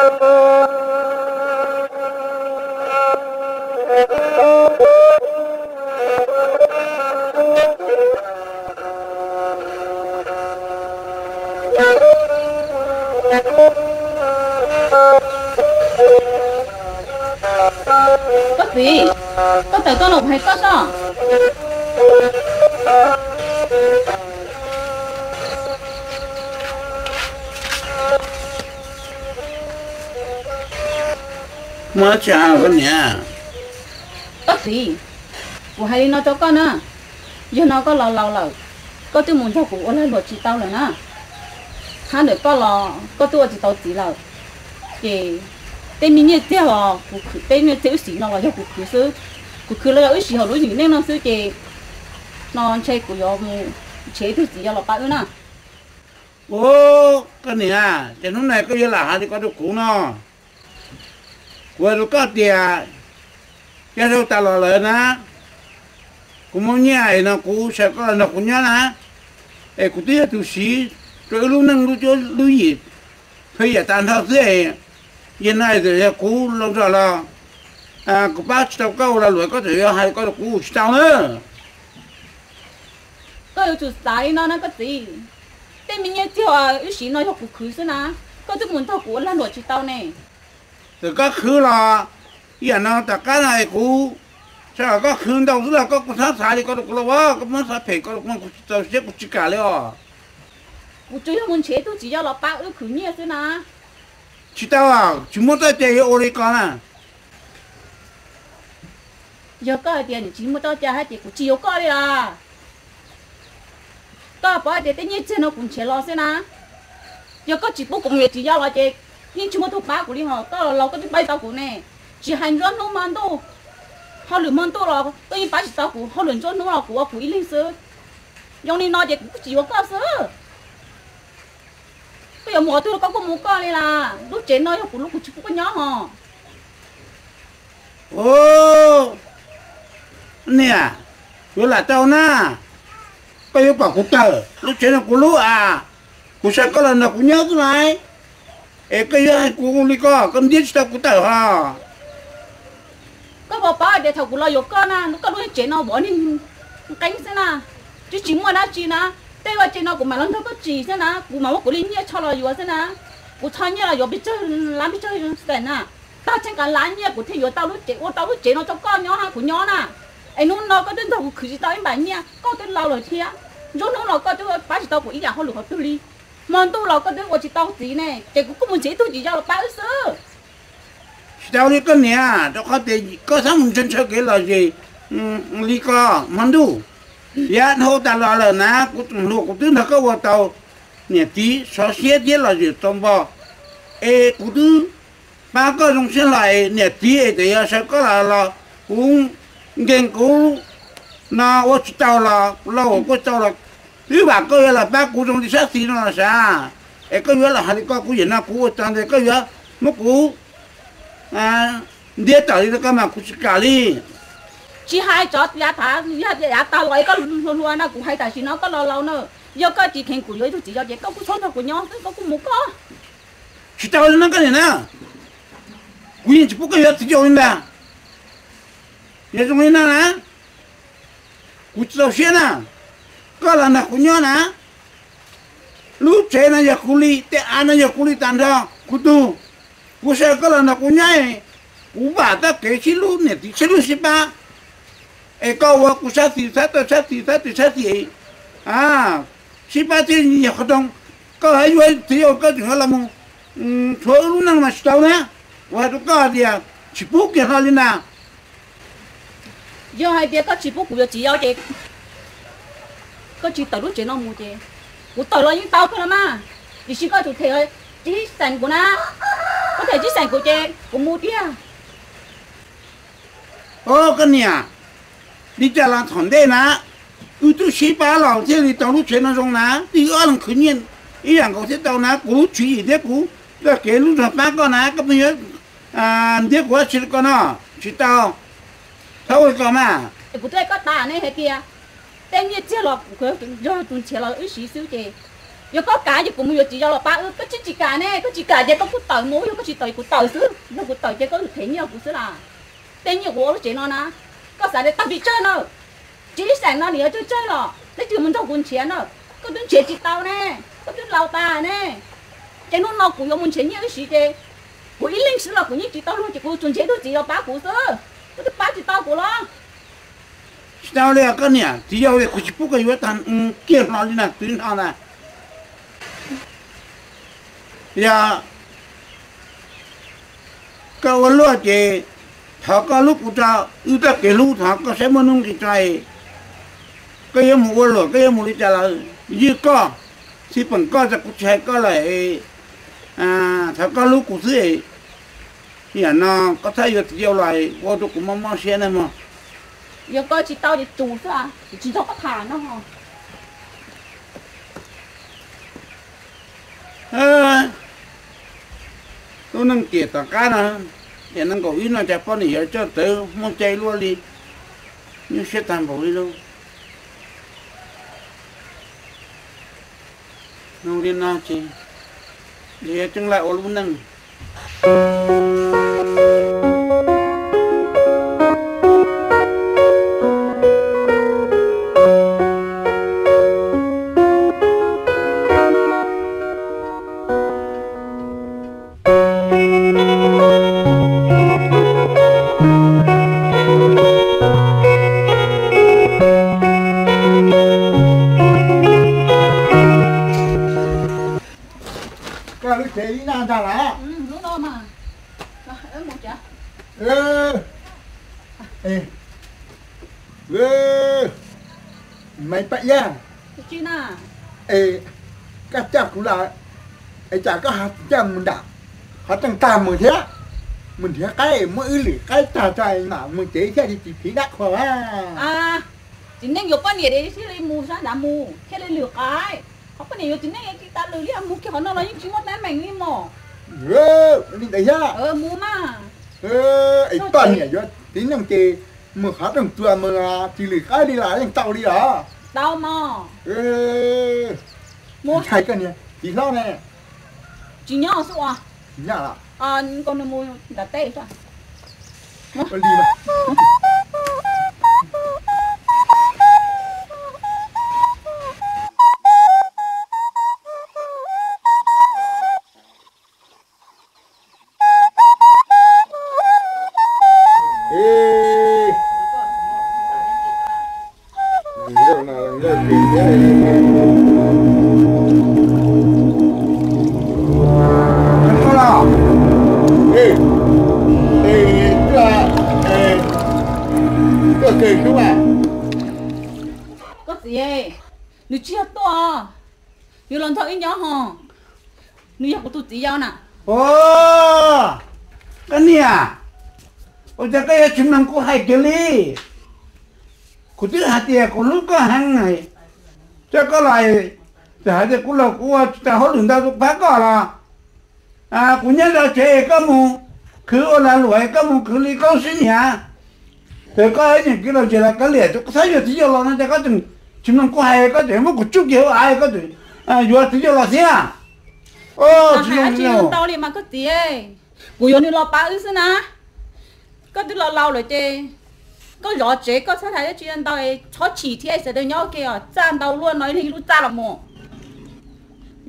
Koj txiv, koj tawm tuaj los kuv hais koj sob. Muaj dab tsi koj niam? Koj txiv, kuv hais li no rau koj na, yog no koj los laus lawm, koj twb mus nrog kuv ua lag luam tsis tau lawm na. Hab ntawm koj los koj twb ua tsis tau txiv lawm, ces tej me nyiaj txiag los kuv khwv, tej nyiaj txiag wb siv no los yog kuv khwv xwb. Kuv khwv los yog wb siv hauv lub ywm neej no xwb ces no ntshe kuv yuav mus nrhiav ib tug txiv yuav los pab wb na. Ua, koj niam, ces hnub no koj yuav lam hais li ko rau kuv no? Kuv hais rau koj tias, yog dhau tas los lawm na, kuv muaj nyiaj no kuv xa koj los nrog kuv nyob na, es kuv twb yog tus siv rau wb lub neej lub cuab lub yim, pheej yam tas nrho xwb. Yog no yog kuv loo zog los kuv pab tsis tau koj ua lag luam, koj tseem yuav hais ko rau kuv tsis tau na. Koj yuav tsum xav li no na koj txiv, tej me nyiaj txiag wb siv no yog kuv khwv xwb na, koj twb mus nrog kuv ua lag luam tsis tau ne. Txawm koj khwv los, ib yam no tom qab no kuv, txawm koj khwv ntau xwb los koj kuj txhob xav li ko rau kuv los, koj muab xav phem ko rau kuv, kuv tsis txaus siab kuv tsis kam li os. Kuv tsuas yog mus nrhiav ib tug txiv yog los pab wb khwv nyiaj xwb na. Tsis tau, tsis muaj txoj cai yuav ua li ko na. Yog koj hais tias nws tsis muaj txoj cai hais tias kuv tsis yuav koj li los. Koj paub hais tias tej nyiaj txiag no kuv nrhiav los xwb na. Yog koj tsis pub kuv mus yuav txiv yau los ces yeej tsis muaj tug pab kuv li hos. Koj los laus koj twb pab tsis tau kuv ne. Tsis hais nruab hnub hmo ntuj, hauj lwm hmo ntuj los koj yeej pab tsis tau kuv, hauj lwm nruab hnub los kuv ua kuv ib leeg xwb. Zoo li no ces kuv kuj tsis yuav koj xwb. Koj yuav mus qhov twg los koj kuj mus koj li las, lub tsev no yog kuv lub, kuv tsis pub koj nyob hos. Niam, yuav lam tau na, koj yuav kom kuv tawm, lub tsev no kuv lub as, kuv xa koj los nrog kuv nyob xwb las, es koj yuav hais kuv li ko, koj ntiab tsis tau kuv tawm hos. Koj puas paub tias thaum kuv los yuav koj na, koj lub tsev no vov niag nqeeb xwb na, twb tsis muaj dab tsi na. Tej vaj tsev no kuv mam los nrog koj tsim xwb na, kuv mam muab kuv li nyiaj tsho los yuav xwb na. Kuv txhob nyiaj los yuav pes tsawg lab pes tsawg xees na, tag tsheej kav lab nyiaj kuv thiaj yuav tau lub tsev, ua tau lub tsev no rau koj nyob hab kuv nyob na. Es hnub no koj twb nrog kuv khwv tsis tau ib npam nyiaj, koj twb laus lawm thiab. Nruab hnub los koj twb pab tsis tau kuv ib yam hauj lwm qhov twg li. Hmo ntuj los koj twb ua tsis tau txiv ne, ces kuv kuj mus nrhiav ib tug txiv yau los pab wb xwb. Tsis tau li koj niam, rau qhov tias koj txhob mus ntshaw ntshaw kev lom zem li ko. Hmo ntuj, yav dhau tas los lawm na, kuv tus hluas kuv twb nrog koj ua tau niam txiv sov siab thiab lom zem tau npo, es kuv twb pab koj zoo siab hlo es niam txiv es txawm yog sawv koj los los kuv nkeeg kuv no ua tsis tau los kuv laus kuj tau los, twb vam koj yuav los pab kuv zoo li sab xis no los sav. Es koj yuav los hais li ko kuv yam no kuv ua tau ntawd koj yuav muab kuv ntiab tawm li no koj mas kuv tsis kam li. Tsis hais tsov yav tas, yav tas los es koj hluas hluas no kuv hais tam sim no koj laus laus na. Yog koj tsis kheev kuv yuav ib tug txiv yau ces koj kuj txhob nrog kuv nyob xwb, koj kuj mus koj. Tsis tau li no koj niam na, kuv yeej tsis pub koj yuav txiv yau li ntag. Yog zoo li no na, kuv tsis txaus siab na, koj los nrog kuv nyob na. Lub tsev no yog kuv li, tej av no yog kuv li tag nrho kuv tug. Kuv xa koj los nrog kuv nyob, kuv vam txoj kev sib hlub niam txiv sib hlub sib pab. Es koj ua kuv sab xis, xab toj sab xis, xab toj sab xis, sib pab thiab yog qhov rooj. Koj yuav txiv yau koj tseem yuav los mus rhuav wb lub neej mas tsis tau na. Kuv hais rau koj tias tsis pub kiag hlo li ntag. Yog hais tias koj tsis pub kuv yuav txiv yau ces koj tsis tawm lub tsev no mus ces kuv tawm los yeej tau kawg los mas. Tiam sis koj tsum them tsis xeem kuv na, koj them tsis xeem kuv ces kuv mus tiag. Os koj niam, li cas los thaum ntej na, wb twb sib pab los thiaj li tau lub tsev no zoo na, twb wb ob leeg khwv nyiaj ib yam nkaus thiaj tau na, kuv lub tswv yim thiab kuv txoj kev hlub nrog pab koj na, koj pheej yuav ntiab kuv dab tsi li ko no, tsis tau, txhob ua li ko mas. Kuv twb hais koj tas ne hais tias tej nyiaj txiag los yog tus nrhiav los wb siv xwb ces Yog koj kam ces kuv mus yuav txiv yau los pab wb, koj tsis tsis kam ne, koj tsis kam ces koj kuj tawm mus, yog koj tsis tawm kuv tawm xwb, yog kuv tawm ces koj them nyiaj kuv xwb las. Tej nyiaj kuv ua lub tsev no na, koj xav tias tag pes tsawg na, tsis ib xeem no nim yuav tsawg tsawg los leej twg mus nrog kuv nrhiav na, koj twb nrhiav tsis tau ne, koj twb laus tas ne. Ces hnub no kuv yuav mus nrhiav nyiaj wb siv ces kuv ib leeg xwb los kuv yeej tsis tau luag ces kuv tsuas nrhiav ib tug txiv yau pab kuv xwb, koj twb pab tsis tau kuv los. Tsis tau li koj niam, txiv yau li kuv tsis pub koj yuav tag kiag hlo li na, twb no na. Yog koj ua luaj ces thov koj hlub kuv rau wb txoj kev hlub, thov koj saib muaj nuj nqis tso. Koj yuav mus ua luam, koj yuav mus li cas los ywj koj, txhiv peem koj, txawm kuv tsis hais koj lawm, thov koj hlub kuv xwb. Yam no koj txhob yuav txiv yau los ua rau kuv mob mob siab na mog. Yog koj tsis tau ces tsum xwb, kuv tsis nrog koj tham no. Lub neej tiam tom qab no, tiam nees nkaum ib no cas poj niam yuav coj txawv muaj cai luaj li, nyuaj siab tag npaum li lauj. Zoo li no ces yog yuav ceeb laj ua lub neej. Koj lub tsev ib naj ntag las. Maiv Paj Iab, es koj coj kuv los, es cas koj ho tsis coj mus nram qhov rooj tag mus thiab? Mus nrhiav qaib muab wb lwm qaib tag tso mam mus tsev thiaj li tsis phiv dab qhuas a. Txiv neej yuav poj niam thiaj li mus sab nrad mus thiaj li lwm qaib, qhov poj niam yuav txiv neej tsis tas lwm li, mus kiag qhov no los yeej tsis muaj teeb meem li mog. Li ntawd thiab. Mus mas. Es poj niam yuav txiv neej ces mus qhov rooj tsuas mus tsis lwm qaib li los yeej tau li os. Tau mog. Mus ntshai koj niag txiv hlob ne. Tsis nyob xwb as. Nyob los? Nkaus nws mus nram teb. Koj txiv, nws tsis yog tuaj, nws los nrog wb nyob ho, nws yog kuv tus txiv yau na. Ua, koj niam, ua cas koj yuav tsis mloog kuv hais kiag li? Kuv twb hais tias kuv hlub koj heev, coj koj los, txawm hais tias kuv los kuv ua tsis tau hauj lwm ntau tus pab koj los, kuv nyob zov tsev es koj mus khwv ua lag luam es koj mus khwv li koob sib nyiam. Ces koj ib niam kiv los ntses los kav liam, koj txhob yuav txiv yau los no ces koj tseem tsis mloog kuv hais, koj tseem muab kuv tsuj kiag hauv av, koj tseem yuav txiv yau los thiab. Tsis mloog ntau li mas koj txiv, kuv yuav nws los pab wb xwb na. Koj twb laus laus lawm ces koj zov tsev koj txhob hais dab tsi ntau, txhob chim thiab, sawv daws nyob ua ke os, txaj ntau luaj no ib leeg ib lub txaj los mus.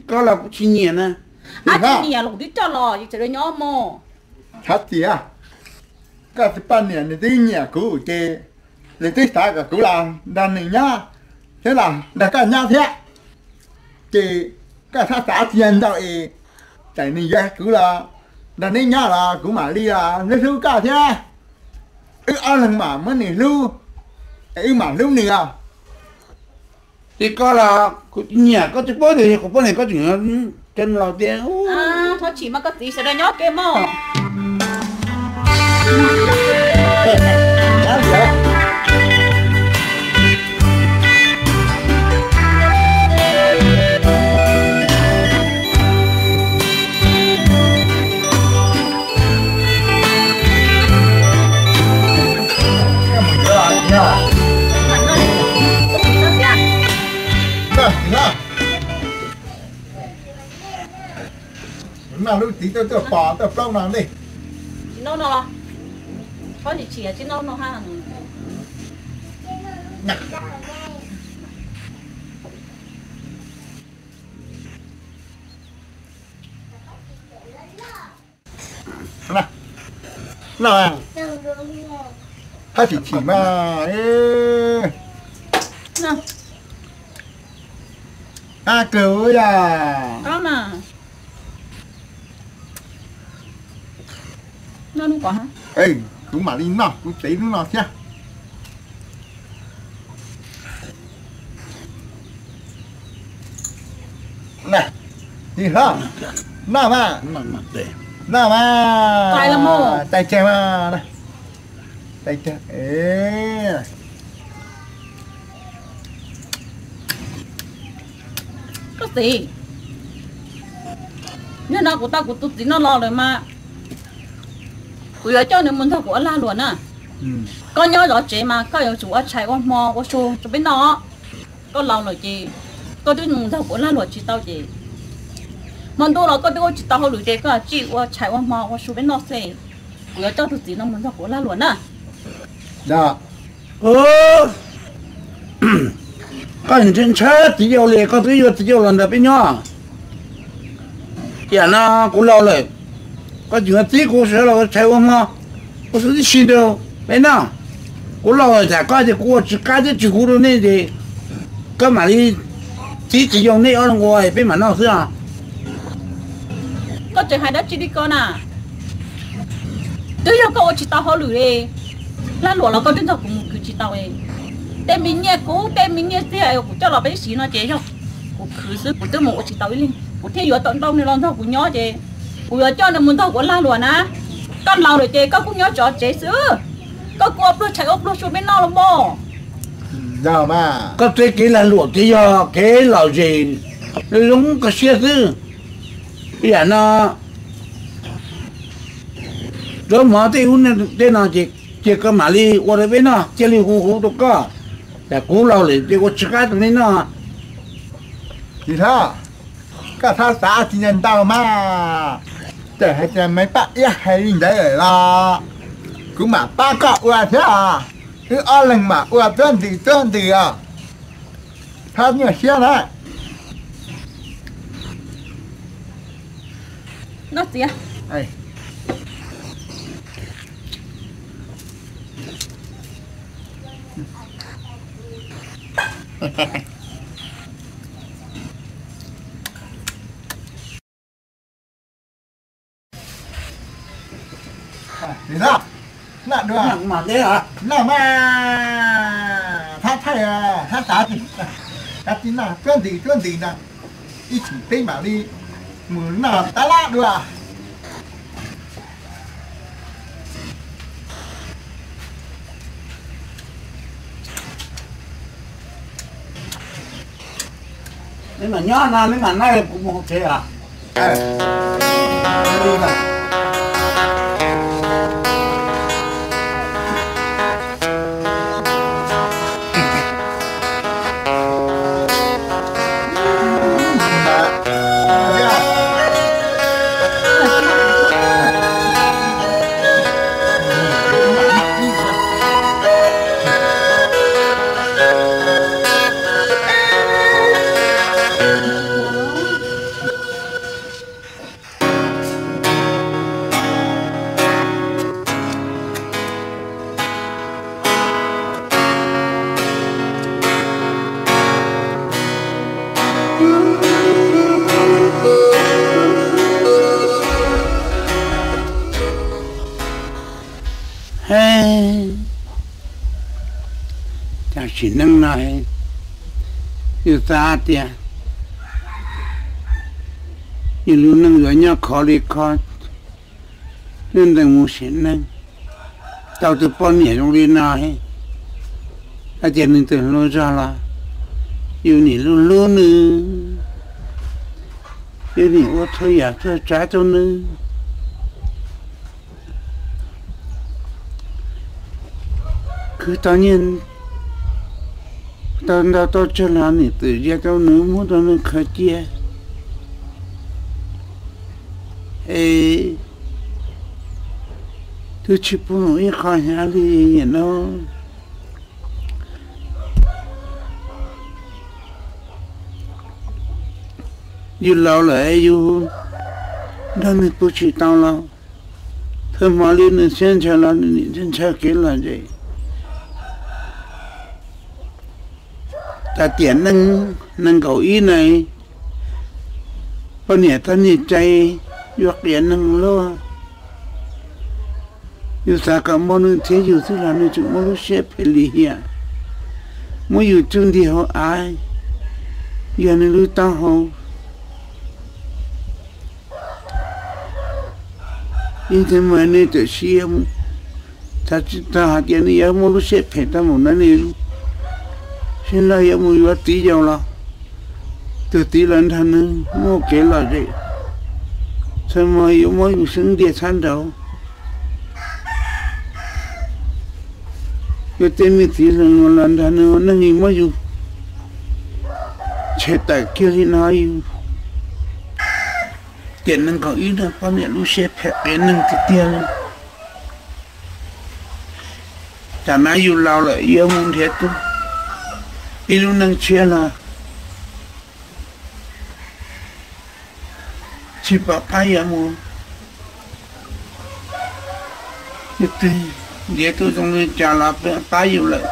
Koj los kuv tsis nyiam na. Ab, tsis nyiam los kuv twb coj los, sawv daws nyob mus. Txhob txiav, koj tus poj niam nws twb nyiam kuv ces nws twb xav kom kuv los nrog nws nyob thiab los nrog koj nyob thiab. Ces koj txhob xav txiav ntau es, txawm nws yuav kuv los nrog neb nyob los kuv mam li los hlub hlub koj thiab. Wb ob leeg mam muab nws hlub, wb mam hlub nws os. Ces koj los kuv nyiam koj tsis paub tias yog kuv poj niam koj tseem coj los tias. Txhob chim mas koj txiv, sawv daws nyob ke mog. Lub txiv tuaj tuaj pom tuaj plaub no ntej. Tsis noj no los, koj tsis tsis tsis noj no ha. Noj, hab tsis tsis mas, a kawg yog. Kuv mam li noj kuv txiv lub no thiab. Noj mas, noj mas, tais tseg mas, tais tseg. Koj txiv, nim no kuv tau kuv tus txiv no los lawm mas, kuv yuav coj nws mus nrog kuv ua lag luam na. Koj nyob zov tsev mas koj yuav tsum ua tshais ua hmo ua su rau peb noj. Koj laus lawm ces koj twb mus nrog kuv ua lag luam tsis tau ces, hmo ntuj los koj twb ua tsis tau hauj lwm ces koj tsij ua tshais ua hmo ua su peb noj xwb. Kuv yuav coj tus txiv no mus nrog kuv ua lag luam na. Koj ntshai ntshai txiv yau li, koj twb yuav txiv yau los nrog peb nyob. Yam no kuv laus lawm, koj tseem yuav txib kuv sawv los ua tshais ua hmo ua su tib si rau peb noj. Kuv laus lawm, tsam koj tias kuv ua tsis qab thiab tsis huv rau nej ces koj mam li txib txiv yau nej ob leeg ua peb mam noj xwb os. Koj tseem hais dab tsi li ko na? Twb yog koj ua tsis tau hauj lwm li, lag luam los koj twb nrog kuv mus khwv tsis tau. Tej me nyiaj kub tej me nyiaj txiag kuv coj los peb siv no ces yog kuv khwv xwb, kuv twb mus ua tsis tau ib leeg, kuv thiaj yuav tau ntau nws los nrog kuv nyob ces kuv yuav coj nws mus nrog kuv ua lag luam na. Koj laus lawm ces koj kuj nyob tsov tsev xwb, koj kuj ua pluag tshais ua pluag su peb noj los mas. Koj tej kev lag luam ces yog kev lom zem zoo koj siab xwb. Yam no, zaub mov tej ub tej no ces cia koj mam li ua rau peb noj, cia li hu hu rau koj. Tsam kuv laus lawm ces ua tsis qab rau nej noj. Txiv hlob, koj txhob xav tsis ntau mas, txawm hais tias me pab iab hais li ntawd lawm los kuv mam pab koj ua thiab. Wb ob leeg mam ua tuab ntws tuab ntws os. Txhob nyuaj siab na. Noj dua, noj mas, thab thaij, thab xav, thab tsis noj tuab ntws tuab ntws no, ib chim peb mam li mus noj tab lab dua. Neb mam nyob no, neb mam noj kuv mus hauv tsev os. Hej, cov sim neej no, yus xav tias yus lub neej yuav nyob khov li khov, lub ntees mus sim neej, tau tus poj niam zoo li no, hais tias nws tus hlub zog los yus nim hlub hlub nws, yus nim ua txhua yam txhua tsav rau nws. Khwv tau nyiaj tau ntau tau tsawg los nim txwm zia rau nws muab rau nws khaws cia. es twb tsis pub mus ib qho hnyav li no. Yus laus lawm yus nrog nws pw tsis tau los, thawj hmo li nws siab ntshaw los nws nim ntshaw kev lom zem. Tam tiam nees nkaum ib na, poj niam tau niag cai yuav qias neeg luaj. Yus xav kom muaj nws thiab yus xwb los nws tseem muaj lub siab phem lim hiam, muab yus tsuj nti hauv av, yog nws lub taub hau. Ib ntxwg mas nws tam sim, txhais tsis tau hais tias nws yuav muaj lub siab phem tau mus na, nws sib laug yuav mus yuav txiv yau los tus txiv los nrog nws muaj kev lom zem, txhais mas yuav muab yus xeeb ntiag txhab nraud. Yus tej me txiv los nrog nws ua neej muab yus tshem tawm kiag li no. Yus tiam nees nkaum ib no poj niam lub siab phem qias neeg tiag tiag li. Tam no yus laus lawm yuav mus nrhiav tau ib lub neej tshiab los tsis pom qab yuav mus. Yus twg ntiav tau zoo li cas los pab yus lawm.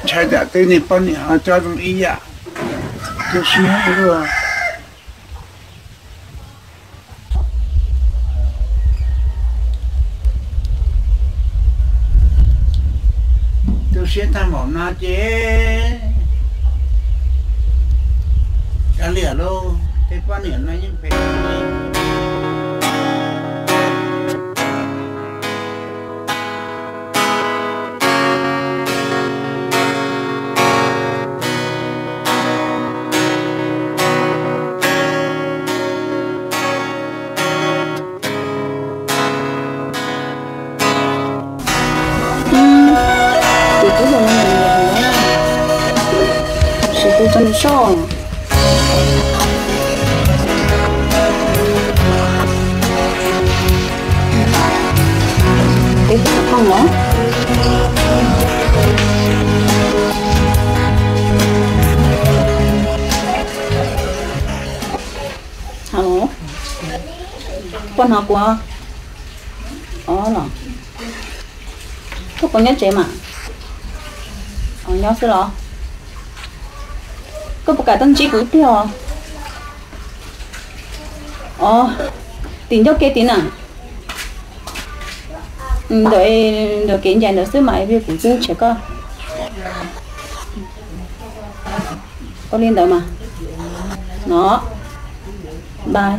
Ntshai tsam tej niag poj niam ho tso zoo ib yam. Tu siab luaj. Tu siab tag npaum no ces kav liam lauj, tej poj niam no yeej phem. Tus tub hluas no nyiam nyiam nws, siv tus tso nws soj. Peb tus xov tooj los. Alo, puas hnov kuv? Os los, koj puas nyob tsev mas? Os, nyob xwb los? Koj puas kam tuaj ntsib kuv ib pliag os? Os, tim ncauj ke tid na. Ntawm, ntawm kev ncaim ntawd xwb mas kuv twb nrhiav koj. Ua li ntawd mas. No, bye.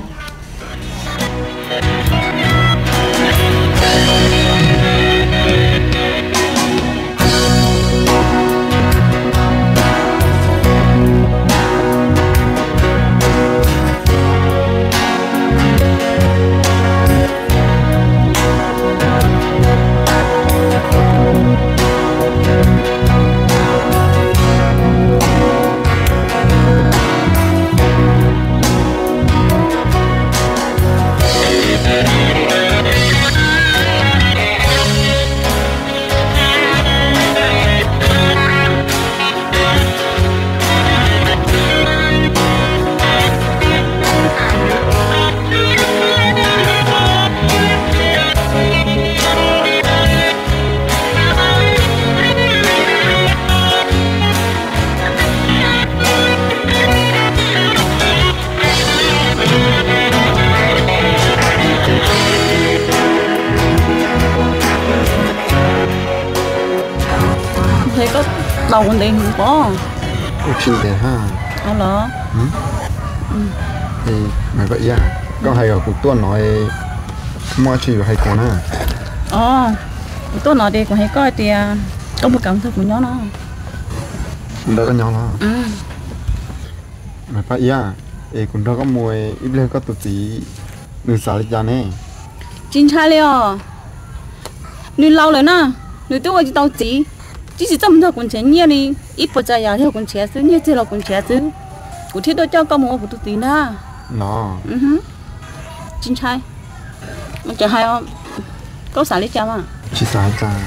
Ntshe koj tau kuv ntev heev pob. Tsis ntev hab. Los, Maiv Paj Iab, koj hais kom kuv tuaj no, muaj dab tsi yuav hais kuv na? Os, kuv tuaj no ces kuv hais koj tias koj puas kam nrog kuv nyob no? Nrog koj nyob los? Maiv Paj Iab, es kuv nrog koj mus ib pliag koj tus txiv nws xav li cas ne? Tsis ntshai li os. Nws laus lawm na, nws twb ua tsis tau txiv, twb tsis txawj mus nrog kuv nrhiav nyiaj li. Ib puas tsav yam yog kuv nrhiav xwb, nyiaj txiag los kuv nrhiav xwb. Kuv thiaj tuaj coj koj mus ua kuv tus txiv ntag. Tsis ntshai. Ces hais, koj xav li cas mas? Tsis xav cas.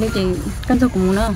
Li ces koj nrog kuv mus na.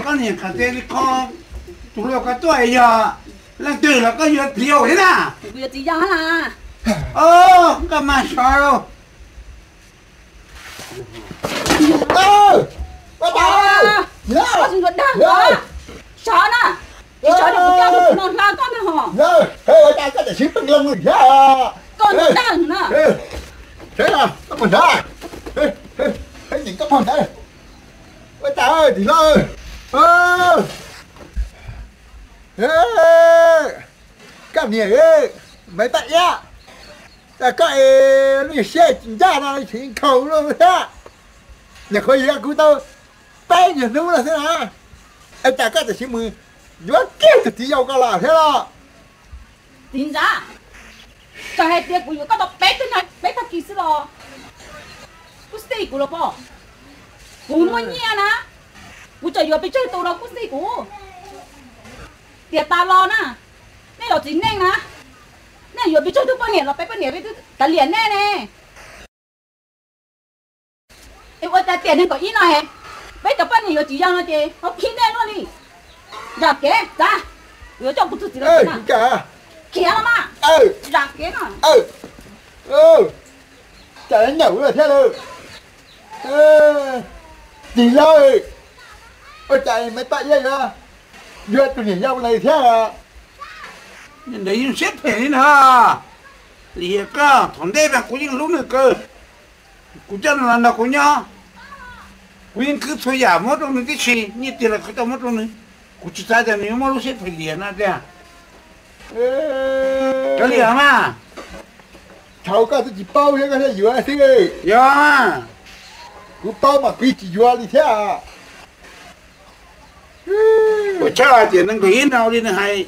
Koj niam, koj tias li ko, tus hluas ko tuaj yog leej twg los koj yuav plhiav thiab na? Koj mas sov lauj. Sov na, tsis sov no kuv coj tus no hla koj na ho. Ua cas koj tseem sib peem loo li thiab? Koj dag na. Koj pog ntawd, koj pog ntawd, ua cas tsis hlob? Koj niam, Maiv Paj Iab, cas koj es lub siab tsis ncaj no tsis nkhaus luaj thiab? Nyuam qhuav yuav kuv tau peb nyuag hnub no xwb na, es cas koj tseem mus yuav kiag tus txiv yau ko los thiab los? Txiv ntxawm, txawm hais tias kuv yuav koj tau peb tug no peb tag kis xwb los kuj xij kuv los pob. Kuv muaj nyiaj na, kuv tseem yuav pes tsawg tus los kuj xij kuv. Tiam tas los na, nej los txiv neej na, nej yuav pes tsawg tug poj niam los peb poj niam peb twb kav liam nej ne. Es ua cas tiam neeg kaum ib no, peb cov poj niam yuav tsis yog no ces ho khi nej luaj li. Zam kev txav, yuav coj kuv tus txiv los khiav los mas. Zam kev no. Cas nyaum thiab lawm. Tsis lawm, ua cas Maiv Paj Iab yuav yuav tus niam yau no thiab? Ntawd yeej siab phem li no. Lim hiam koj, thaum ntej mas kuv yeej hlub nws kawg. Kuv coj nws los nrog kuv nyob, kuv yeej khwv txhua yam muab rau nws tib si, nyiaj tiag los kuv tau muab rau nws. Kuv tsis xav tias nws yuav muaj lub siab phem liam no tiag. Kav liam mas. Thaum koj twb tsis paub thiab koj thiaj yuav xwb. Yog, kuv paub mas kuv tsis yuav li thiab. Ua tshaj hais tias nees nkaum ib no li nws hais,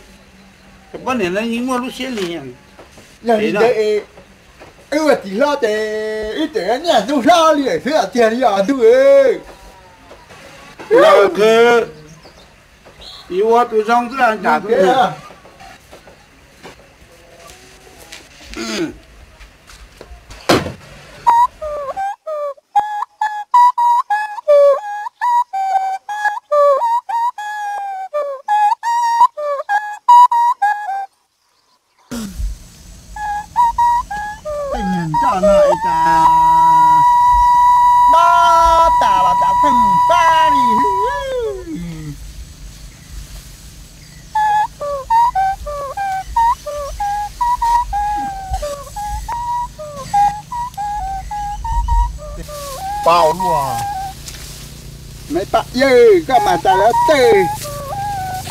cov poj niam no yeej muaj lub siab li. Yog li ntawd, wb ua txiv hlob ces wb tseem niaj hnub hlob li lawm xwb tiag li os ntuj. Los khwv, yuav ua tus zoo xwb nram tus. Tej niag nroj no es cas dob tas los cas pheej fab li. Pau luaj, Maiv Paj Iab, koj mas tas lawv tej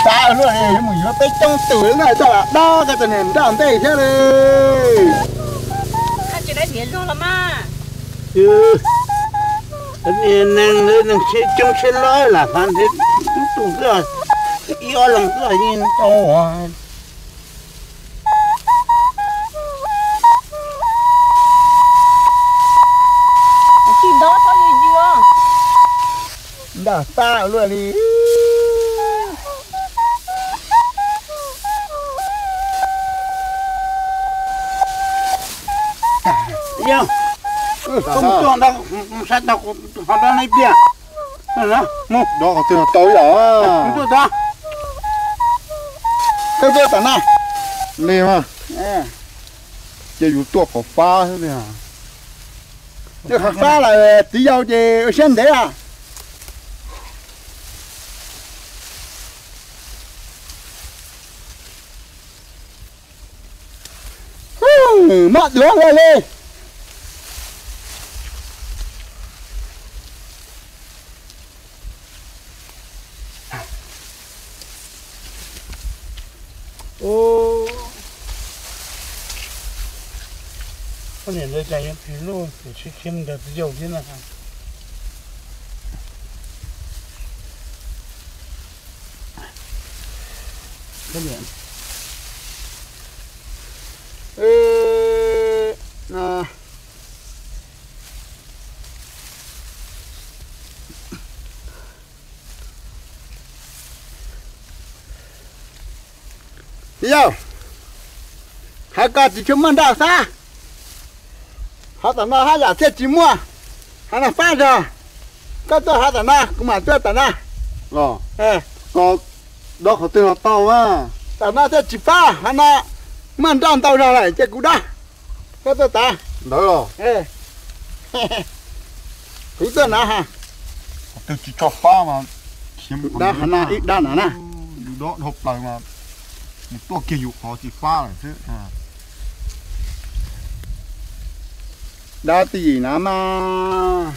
xav luaj li mus yuav peb coob tus na coj los dob koj tus niag nroj ntej thiab li. Niag neeg, neeg coob siab loj lam fav nrhiav tus xwb, ib ob leeg xwb yeej tau. Tsis nto txhob yws yws. Nroj fab luaj li. Yog, koj mus tuaj ntawd, mus saib tau kuv tus qhov dob no ib pliag. Mus. Dob qhov twg tau ib yam. Mus tuaj tod. Koj tuaj tom no. Li mas. Ces yus tuaj qhov fab xwb li. Qhov fab lawm txiv yau ces ua siab ntev a. Mob duav lawm li. Poj niam ntawd cas yuav phem luaj, phem sib khiab mus nrog txiv yau thiab na. Txiv yau, hais koj tsis tshua muaj nrauj xab, hov tom no haj yam thiaj tsis muaj, hov no fab zog. Koj tuaj hov tom no, kuv mam tuaj tom no. Dob qhov twg los tau a. Tom no thiaj tsis fab, hov no muaj nrauj ntau zog lawm ces kuv dob. Koj tuaj tod. Ntawd los. Kuv tuaj na ha. Qhov twg tsis tshua fab mas, dab no na, ib dab no na. Yus dob dhau plaws mas, yus tuaj kiag yus qhov tsis fab lawm xwb. Dab twj ywm na mas.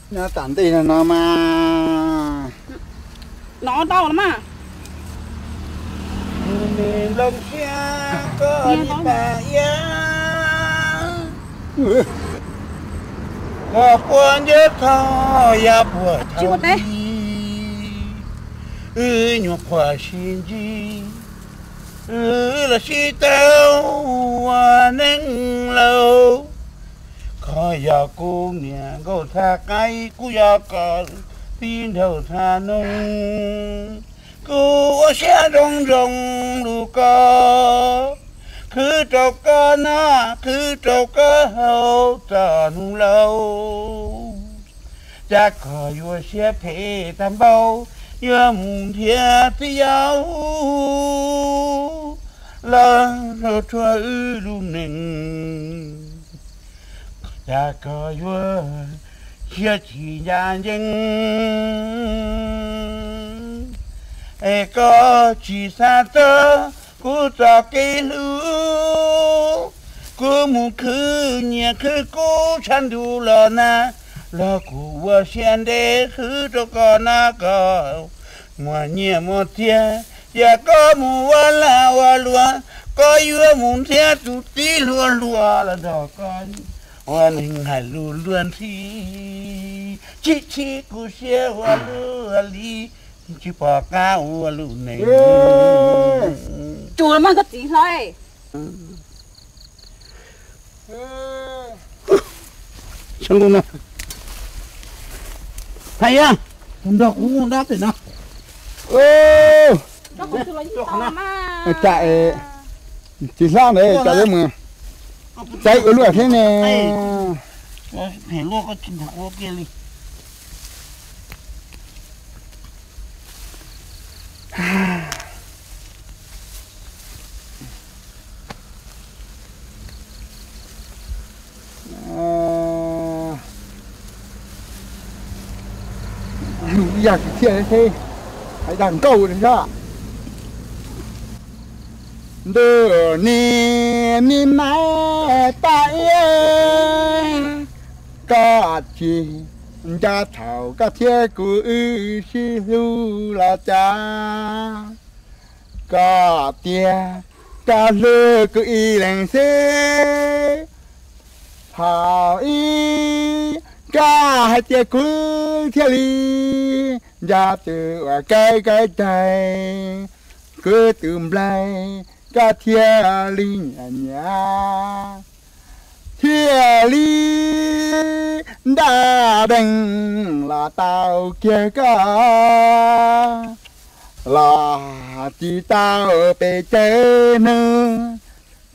Nyob tom ntej no mas, no tau los mas. Nplooj siab koj li pas iab, koj puas ncuab tho yog puas tsis tau ua teb li. Wb nyuam qhuav sib ntsib, wb los sib tau ua neej lauj. Koj yog kuv niam nkauj thav qaib, kuv yog koj txiv nraug thav noog. Kuv ua siab zoo zoo lus koj, khwv rau koj noj, khwv rau koj haus txog hnub laus. Cas koj yuav siab phem tag npaum, yuav mus nrhiav txiv yau los rhuav wb lub neej. Cas koj yuav siab tsis ncaj ncees, es koj tsis xav txog kuv txoj kev hlub. Kuv mus khwv nyiaj khwv kub tshav ntuj los nag, los kuv ua siab ntev khwv rau koj na koj. Muaj nyiaj muaj txiag, yog koj mus ua lag ua luam, koj yuav mus nrhiav tus txiv hluas hluas los nrog koj ua neeg hais lus luag ntxhi. Tsis txhib kuv siab ua luaj li, tsis pom qab ua lub neej. Tsuas los mas koj txiv hlob. Hais, nrog kuv mus dab pem no. Cas tsis hlob ntawd cas yuav mus txais ua luaj thiab ne. Yog tsis thiaj thiab, hais dag nkauj li thiab. Ntuj niam me maiv paj iab, koj tsis nco thaum koj thiab kuv wb sib hlub los cas. Koj tias koj hlub kuv ib leeg xwb, thaum ub koj hais tias kuv thiaj li nco tus uas kawb kawb tais, kuv tus nplaig koj thiaj li nyiam nyiam, thiaj li ntaj dees los tau kiag koj, los tsis tau pes tsawg hnub.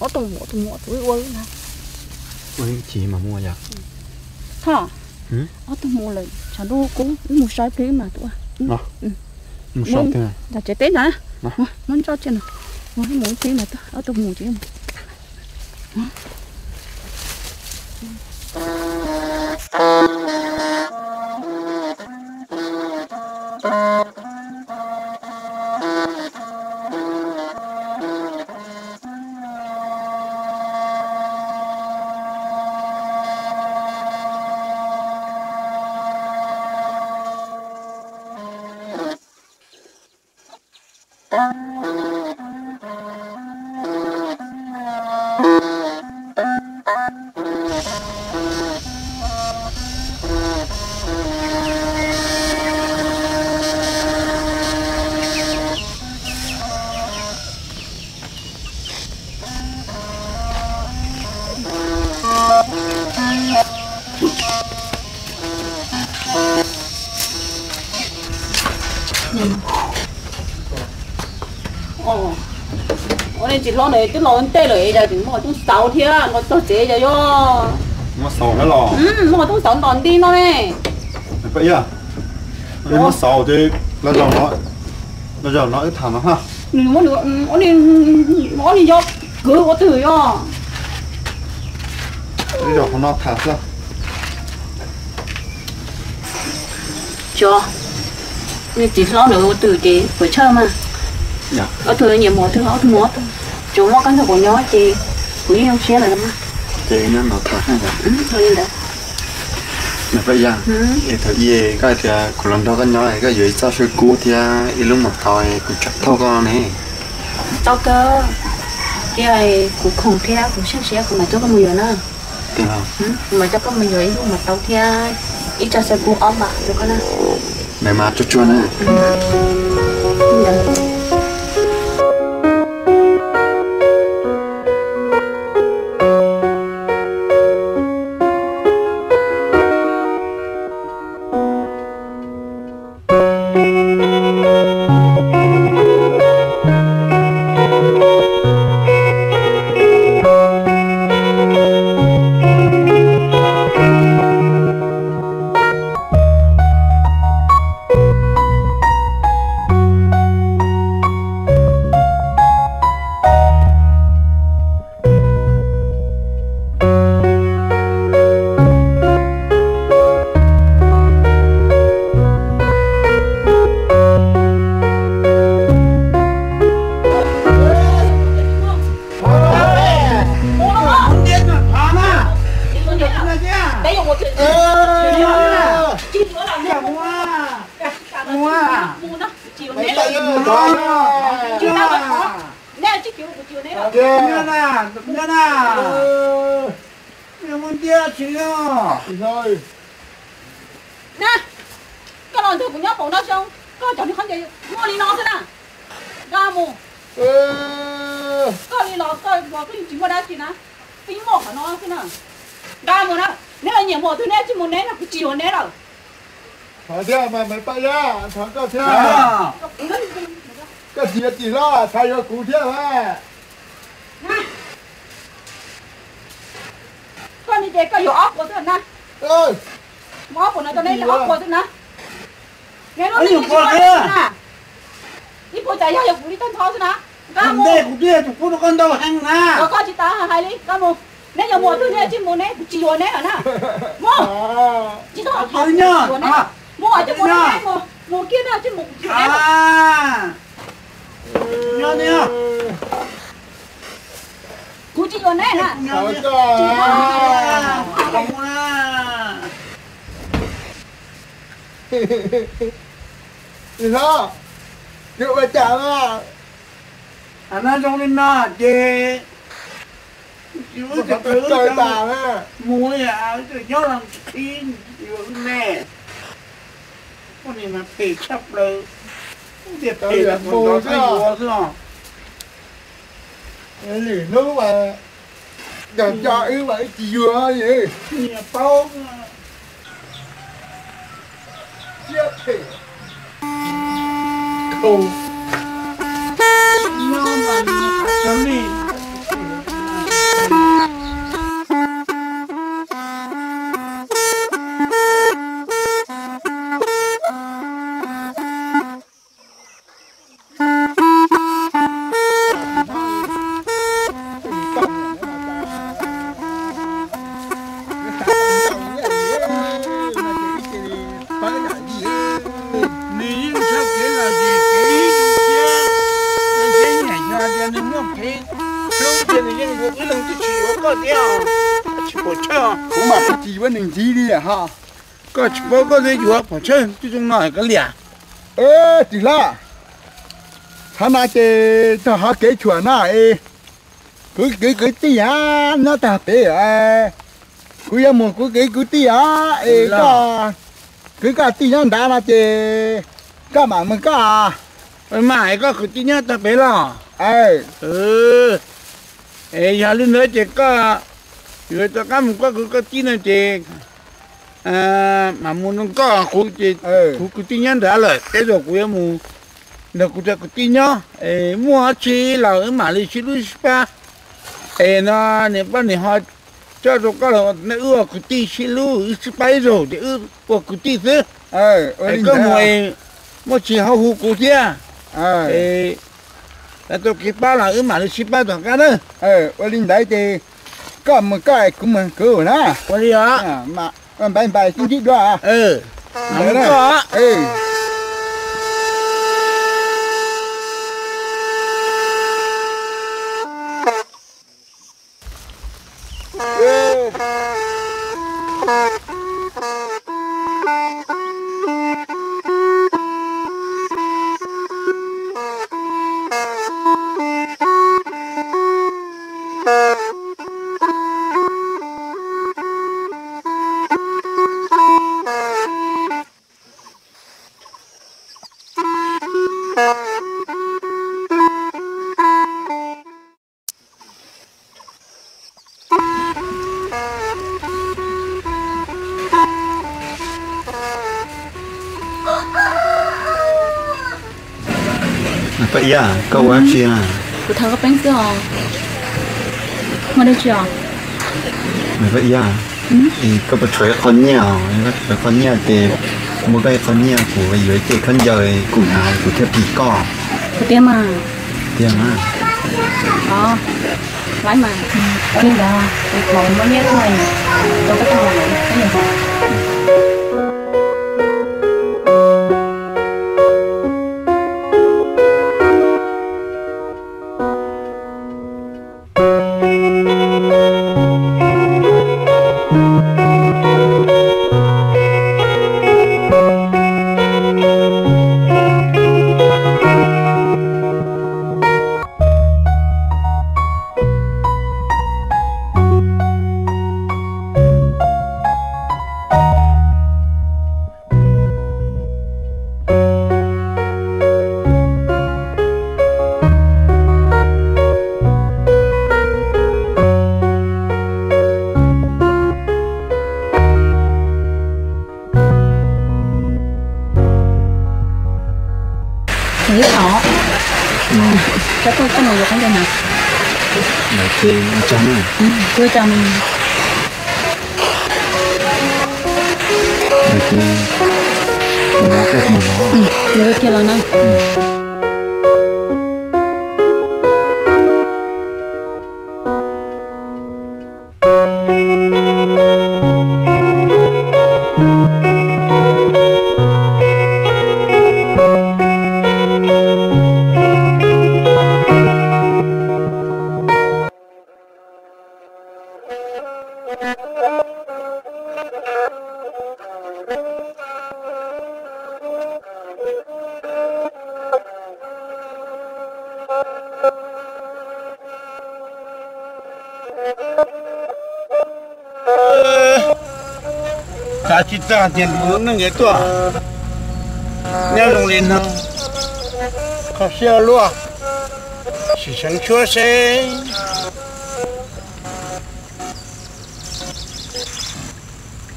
Ob tug mus, ob tug mus, tus ua na. Ua ci mas muaj yom. Thoj, ob tug mus lawm, tshav ntuj kub, wb mus saib pliag mas tuaj. Mus saib pliag. Tsev teb ntag, muab ntso tsiaj no, mus ib pliag mas tuaj, ob tug mus tsev. Ua nej tsis hlob ntawd twb los ntej lawm es yog tseem muaj tooj xauv thiab no txog tsev yog yog. Muaj xauv thiab los? Muaj tooj xauv ntos nti no ne. Paj Iab, muaj xauv ces los zaum no, los zaum no wb tham no ha. Nws muab nws, ua nws yog kwv ua twg yog. Wb zaum qhov no tham xwb. Tso, nej tsis hlob ntawd ua twg ces puas tshaj mas. Ob tug nyiam mus twg ob tug mus, tsuas muaj koj nrog kuv nyob ces kuv yeej zoo siab lawm. Ces nyob no tham li ntawd. Nws Paj Iab, es thaum ub koj hais tias kuv los nrog koj nyob koj yuav ib txoj saw kub thiab ib lub mos tau, kuv tsam thauj koj ne. Tau kawg, thiab kuv khoom thiab kuv siab siab kuv mam coj koj mus yuav na. Kuv mam coj koj mus yuav ib lub mos tau thiab ib txoj saw kub ob npas rau koj na. Nws mas tsuag tsuag na. Neb tsis kwv kuv tsis yuav neb lawm. Neb na, neb na. Neb muaj ntiab tsis yog. Na, koj los nrog kuv nyob paum no xyoo, koj cov niag khaub ncaws muaj li no xwb na. Nqa mus. Koj li los koj los koj yeej tsis muaj dab tsi na, peb muaj qhov no xwb na. Nqa mus na, neb los nyiam mus twg neb tsis mus neb na, kuv tsis yuav neb lawm. Thov thiab mas Maiv Paj Iab, thov koj thiab. Koj tsis yuav tsis hlob, thov yuav kuv thiab mas. Koj ni ces koj yuav ob puas xwb na. Muab ob puas no rau neb ob puas xwb na. Neb lub neej tsis muaj dab tsi na. Ib puas cas yog yog kuv li tag nrho xwb na. Nqa mus. Kuv twb yog tus pub rau koj ntau heev na. Koj tsis tas hais li, nqa mus. Neb yuav mus twg neb tsis mus neb, kuv tsis yuav neb lawm na. Mus. Tsis tau hais, mus tsis mus neb, mus kiag neb tsis mus, kuv tsis yuav neb lawm. Kuv tsis yuav neb na. Tsis hlob, yuav ua cas na? Hais no zoo li no ces tsis ua cas, mus wb tseem nyob los qhib yuav wb ne. Koj niag mas phem tshaj plaws, tias phem los mus nrog koj yuav xwb os. Lwm hnub mas nco nco wb mas wb tsis yuav li. Niag paub siab phem. Nyob mas nws tham txog li, Kuv mas kuv tsis yuav nws ntxiv li ha. Koj tsis paub koj twb yuav pom tshawj tib zoo no koj liam. Tsis hlob, thaum no ces txog hauv kev tshuam no es kuv kwv kwv tij nyob tag pem, kuv yuav mus kuv kwv kwv tij os, es koj kwv koj tij nyob nrad no ces koj mam mus koj. Mas koj kwv tij nyob tag pem los? Es yog li ntawd ces koj yuav rov qab mus koj kwv koj tij no ces mam mus nrog koj, kuv ces kuv kwv tij nyob nrad lawm, tej zaum kuv yuav mus nrog kuv cov kwv tij nyob, muaj dab tsi los wb mam li sib hlub sib pab. Es no niam poj niam ho coj rau koj los nej wb ua kwv tij sib hlub, wb sib pab ib zaug ces wb ua kwv tij xwb. Es koj mus muaj tsis hauj hu kuv thiab, es tau kev pab los wb mam li sib pab tom qab na. Ua li ntawd ces koj mus koj, kuv mus kuv na. Ua li os. Npais npais sib ntsib dua. Paj Iab, koj ua dab tsi na? Kuv thov koj peeb xwb os. Muaj dab tsi os? Paj Iab, koj puas tshuav ib qho nyiaj os? Koj tshuav ib qho nyiaj ces muab koj ib qho nyiaj kuv yuav ib ce khaub ncaws kuv hnav kuv thiaj phim koj. Kuv tiag mas. Tiag mas. Os, laib mas. Li ntawd, kuv muab nyiaj tuaj, rau koj tau lawm, koj yuav hov. Ib thov, koj mus yuav khaub ncaws na. Kuv coj mus. Yuav kiag los na. Xav tsis txog tias lub neej yuav tuaj nyob zoo li no. Kho siab ua luaj, sim seev tshuab seb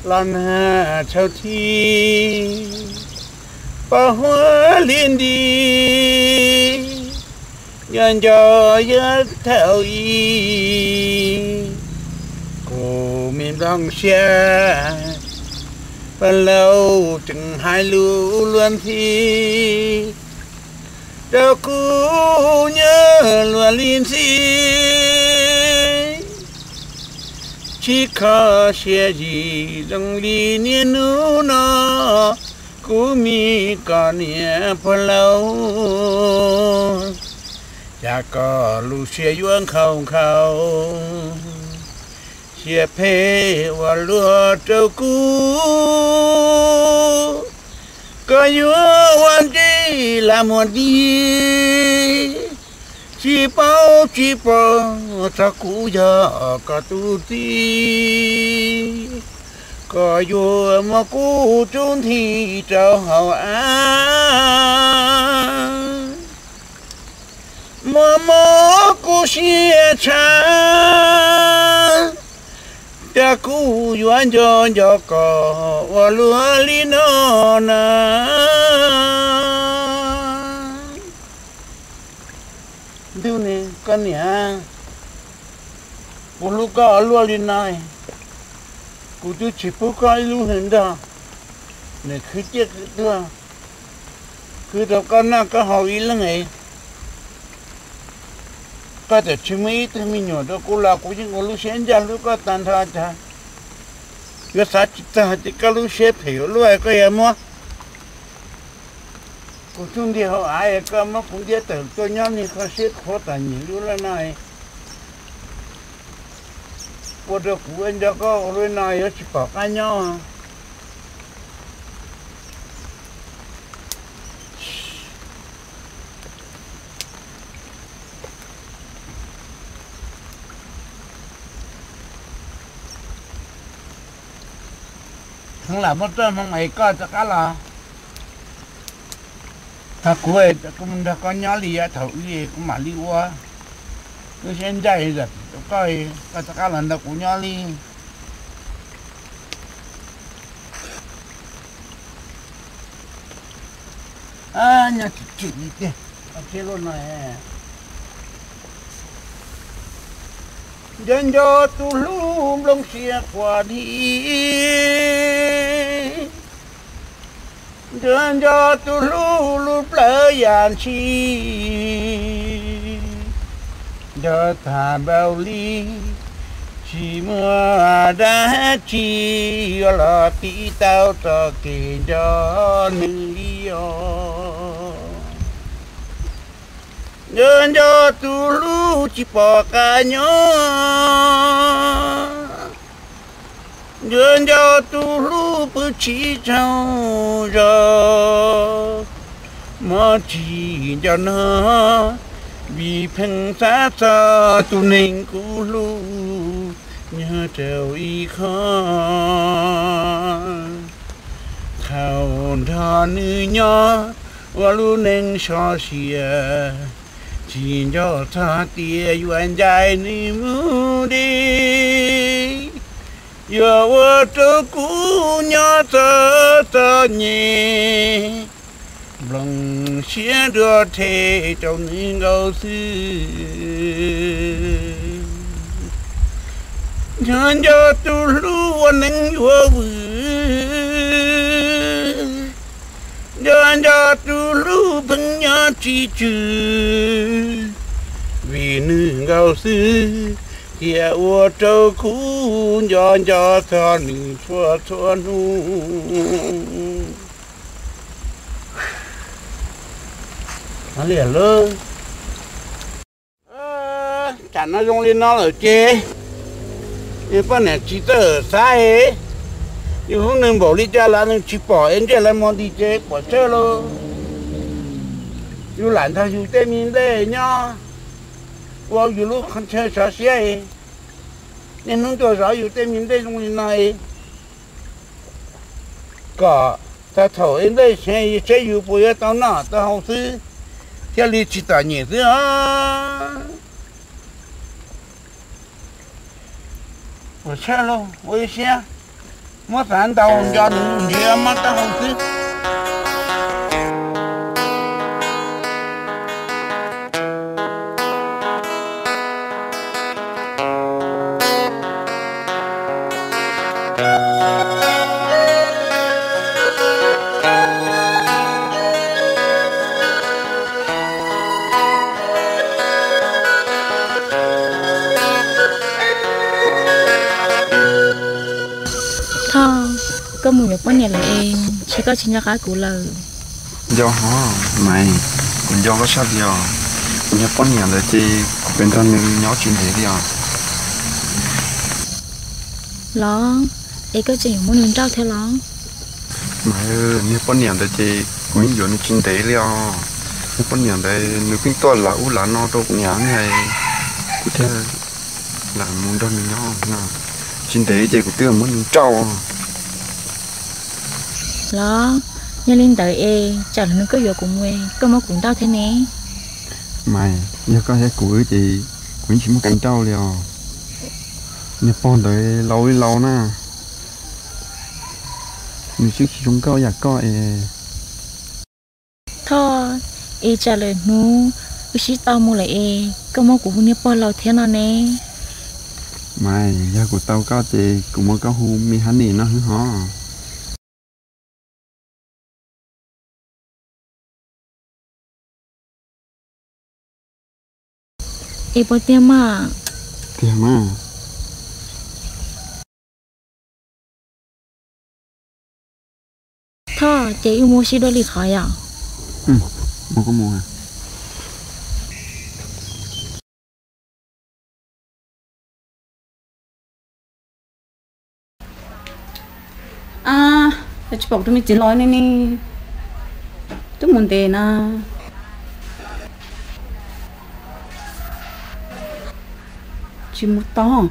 los nag txhaum thi pos huab li nti. Nco nco yuav thaum ub kuv me nplooj siab, pog laus tseem hais lus luag ntxhi rau kuv nyob luag li ntxhi. Tsis kho siab zim zoo li niaj hnub no, kuv me koj niam pog laus, cas koj lub siab yuav nkhaus nkhaus, Siab phem ua luaj rau kuv, koj yuav ua ntej lam muag di, tsis paub tsis pom txog kuv yog koj tus txiv, koj yuav muab kuv tub nthi rau hauv av. Muaj mob kuv siab tshaj, cas kuv yuav nco nco koj ua luaj li no na. Ntuj ne, koj niam, kuv hlub koj ua luaj li no, kuv twb tsis pub koj ib lub hws nrog nws khwv ciaj khwv tuag, khwv rau koj noj koj haus ib leeg es, koj txawm tsis muaj ib tug me nyuam rau kuv los kuv yeej ua lub siab ncaj hlub koj tag nrho. Cas yuav xav tsis txog tias koj lub siab phem ua luaj koj yuav muab kuv tub nthi hauv av, koj muab kuv ntiab tawm tuaj nyob li koj siab khuav txom nyem li no, ua rau kuv nco koj ua luaj li no yuav tsis pom qab nyob. Heev lam muab txoj hmoo es koj rov qab los, thaum kuv, kuv mus nrog koj nyob li yav thaum ub kuv mam li ua lub siab ncaj zam txim rau koj, koj rov qab los nrog kuv nyob li. Nyob tsis tsim li tiag. Nco nco tus hlub nplooj siab quas dhi, nco nco tus hlub lub plawv yam ntshis, nco tag npaum li tsis muaj dab tsi yuav los tiv tau txoj kev nco nws li os. Nco nco tus hlub tsis pom qab nyob, nco nco tus hlub pw tsis tsaug zog, mob tsis nco no, vim pheej xav txog tus neeg kuv hlub nyob rau ib qho. Thaum nrog nws nyob ua lub neej sov sia, tsis nco txog tias yuav ncaim nws mus di, yuav ua rau kuv nyob txom txom nyem, nplooj siab nruab rhe rau nws nkaus xwb. Nco nco tus hlub ua neej yuav vwm, nco nco tus hlub pheej nyob tsis tswm, vim nws nkaus xwb thiaj ua rau kuv nco nco txog nws txhua txhua hnub. Tam no zoo li no lawm ces yus poj niam txiv txawj xav, yus hlub nws npaum li cas los nws tsis pom es ntsej lawv mus nti ces puas tsawg lauj. Yus lam nrog yus tej me nplej nyob ua yus lub qhov chaw sov siab, niaj hnub tuaj zov yus tej me nplej zoo li no, kom txog thaum nplej seev seb yus puas yuav tau noj tau haus xwb, thiaj li tsis txom nyem xwb os. Puas tsawg lauj, ua ib siab, muab xav ntau nco nws ntsis mob taub hau xwb. Thoj, koj mus yuav poj niam lawm es ntshe koj tsis nco qab kuv lawm. Nco hov Maiv, kuv nco koj sab tiag os. Kuv yuav poj niam lawm ces kuv pem nrog nws nyob tsis ntev li os. Los, es koj tseem yuav muab nws nrauj thiab los? Mas niag poj niam ntawd ces kuv yeej yuav nws tsis ntev li os. Niag poj niam ntawd nws pheej tuaj lav ub lav no rau kuv niam ne, kuv thiaj lam mus nrog nws nyob. Tsis ntev ces kuv twb muab nws nrauj. Los, yog li ntawd es tsam los nws koj yuav kuv mus, koj muab kuv nrauj thiab ne. Mas yog koj thiab kuv ces kuv yeej tsis muaj kev nrauj li os. Niag pog ntawd laus li laus na, nws twb tsis zoo nkauj yam koj es. Thoj, es tsam lawm hnub wb sib tau mus lawm es koj muab kuv hu niag pog laus thiab no ne. Mas yog kuv tau koj ces kuv muab koj hu me honey no xwb hos. Es puas tiag mas? Tiag mas. Thoj, ces wb mus sib dua li qhov yom. Ab, tsis pom tus me txiv los ne, twb mus ntev na. Tsis mus tau.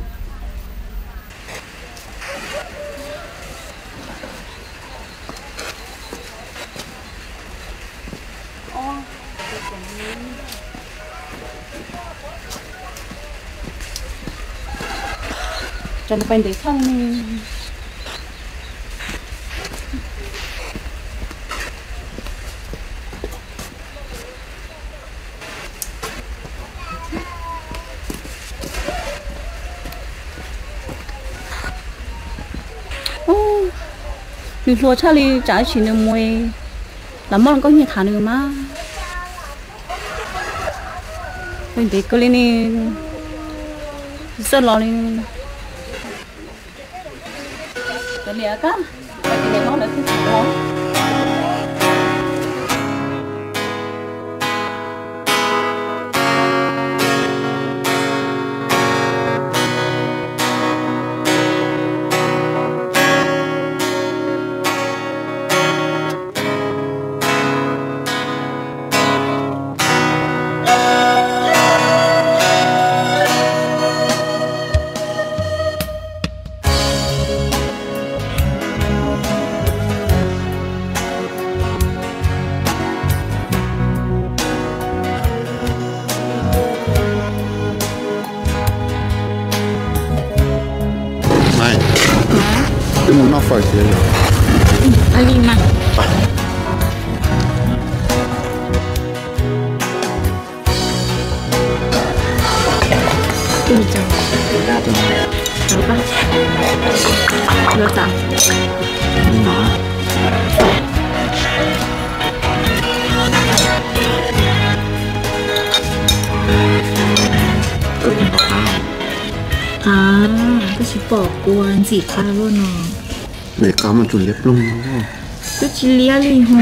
Cov nws pais ntev thaj li. Nws hluas tshaj li, tsam ib sim nws mus, lam muab nkauj nyiag tham nws mas. Pais ntev kawg li ne, tsis txawj los li. Twb mus noj fawm tiag. Koj tsis pom kua ntxim qab luaj no. Ntxim qab mas tsuas liab ploog. Twb tsis liab li ho.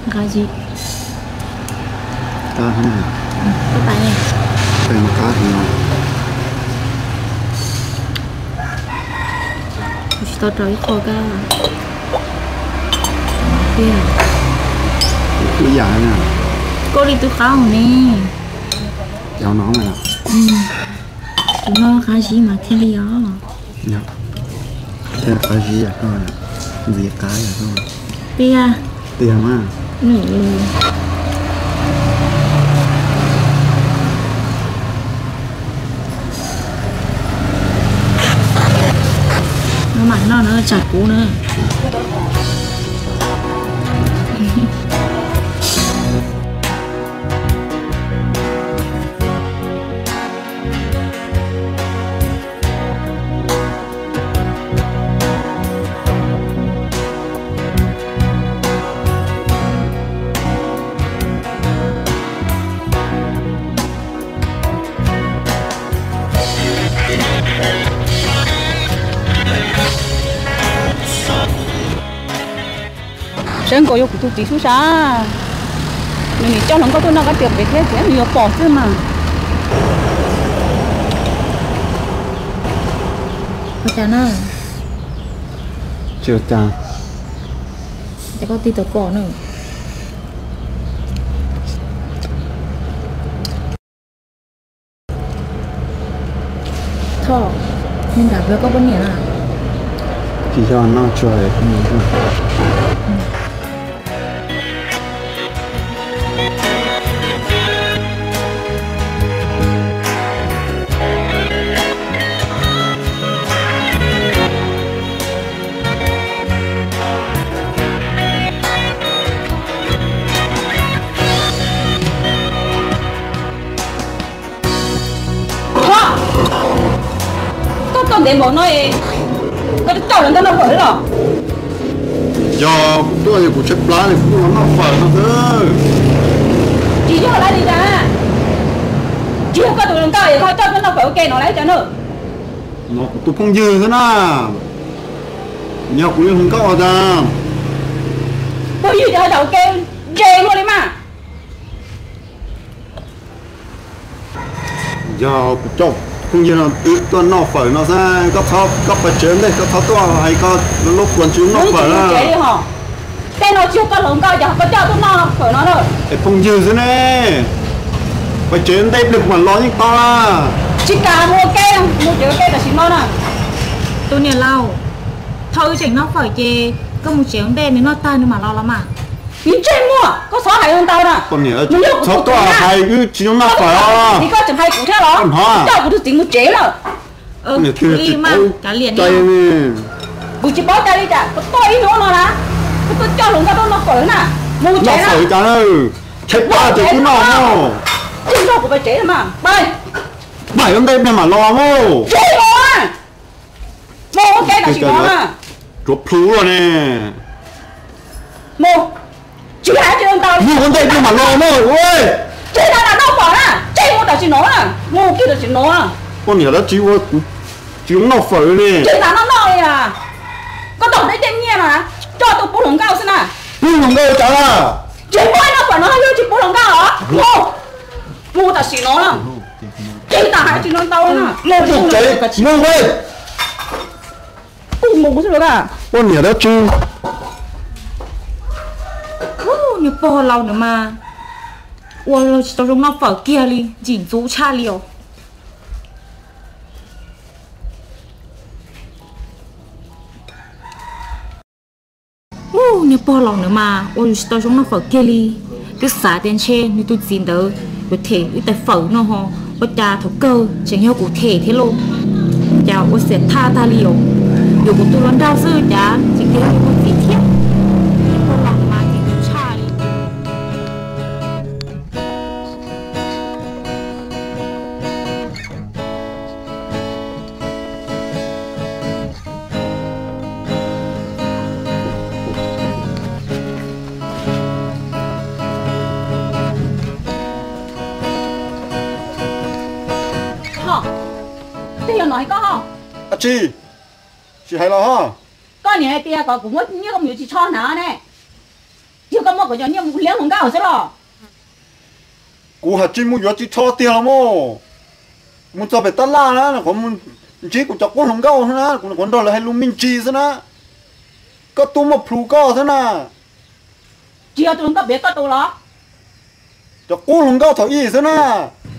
Nqa zim. Qab heev. Koj pais. Pais mas qab heev no. Kuv tsis tau rau ib qho kab. Tiag. Ib yam na. Koj li twb qab heev ne. Cov no mas. Tus no qab zib mas thiaj li os. Thiaj qab zib yam koj, ntxim qab yam koj. Tiag. Tiag mas. No mas no no tsam kuv na. Nkaus yog kuv tus txiv sub sab, nws nim coj hluas nkauj tuaj noj kab tias pem thiab ces nws yuav pom xwb mas. Ua cas na? Tsis ua cas. Ces koj tig tau kom na. Thoj, nws nrog koj poj niam na? Tsis yog, noj tsuag. Thoj, koj tuaj ntev npaum no es koj twb coj lawv noj fawm los? Yog kuv tuaj es kuv tshaib plab li kuv tuaj los noj fawm no xwb. Tsis yog lawv li cas? Tsis yog koj tus hluas nkauj es koj coj tuaj noj fawm ua ke no lawv cas na? No kuv tus phooj ywg xwb na. Yog kuv li hluas nkauj tas. Phooj ywg cov ua ke ntse luaj li mas. Yog kuv coj phooj ywg no twb tuaj noj fawm no xwb, koj txhob, koj pais tsev ntej, koj txhob tuaj hais koj lub kuas tsis noj fawm na. Tej no tsis yog koj hluas nkauj ces koj coj tuaj noj fawm no na. Es phooj ywg xwb ne, pais tsev ntej pliag kuv mam los yeej tau na. Tsis kam mus ua ke, mus tsev ua ke tam sim no na. Tus niam laus, thaum wb tseem noj fawm ces koj mus tsev ua ntej, nws noj tag nws mam los los mas. Nws ntsej muag, koj txhob hais ntau na. Txhob tuaj hais wb tsis zoo noj fawm os. Koj tseem hais kuv thiab los? Coj kuv tus txiv mus tsev lawm. Kuv tsis paub cas li cas, koj tuaj ib hnub no na, koj tuaj coj hluas nkauj tuaj noj fawm na. Mus tsev na. Tshaib plab ces kuv noj. Tsis nrog kuv pais tsev mas. Pais ua ntej pliag mam los mus. Tsis mus. Mus ua ke tam sim no na. Tsuav plhu luaj ne. Mus. Tsis hais tsis ntau. Mus ua ntej pliag mam los mus. Tsis tas noj fawm na, tsis mus tam sim no na, mus kiag tam sim no. Koj niam dab tsi ua kuv tsis noj fawm li. Tsis tas noj noj li. Koj tos peb tej nyiaj no coj tuaj pub hluas nkauj xwb na. Pub hluas nkauj cas? Tsis pub noj fawm no yog tsis pub hluas nkauj os. Mus, mus tam sim no na. Tsis tas hais tsis ntau na. Mus tsev, mus. Kuj mus xwb los. Poj niam dab tsi? Niag pog laus no mas ua tsis tau zoo noj fawm kiag li, ntxim ntxub tshaj li os. Niag pog laus no mas ua tsis tau zoo noj fawm kiag li. Twb xav tias ntshe nws tus txiv ntawd yuav them wb tais fawm no ho, ua cas thaum kawg tseem yog kuv them thiab lauj. Cas ua xiam thaj tag li os. Yuav kuv tus hluas nraug xwb cas tseem yog nws tus txiv thiab. Niag pog laus no mas ntxim ntxub tshaj li. Ho, tej yog no hais koj ho. Ab tsi, tsis hais los ho. Koj niam hais tias kom kuv muab nyiaj koj mus yuav tsis tsho hnav ne. Yog koj muab kuv cov nyiaj mus liab hluas nkauj xwb los? Kuv hais tsis mus yuav tsis tsho tiag los mas. Mus txog pem tab laj na, qhuav mus ntsib kuv cov qub hluas nkauj xwb na, kuv qhuav nrog lawv hais lus me ntsis xwb na. Koj tuaj muaj plhus koj xwb na. Tsis yog tus hluas nkauj piav koj tus los? Cov qub hluas nkauj thaum ub xwb na.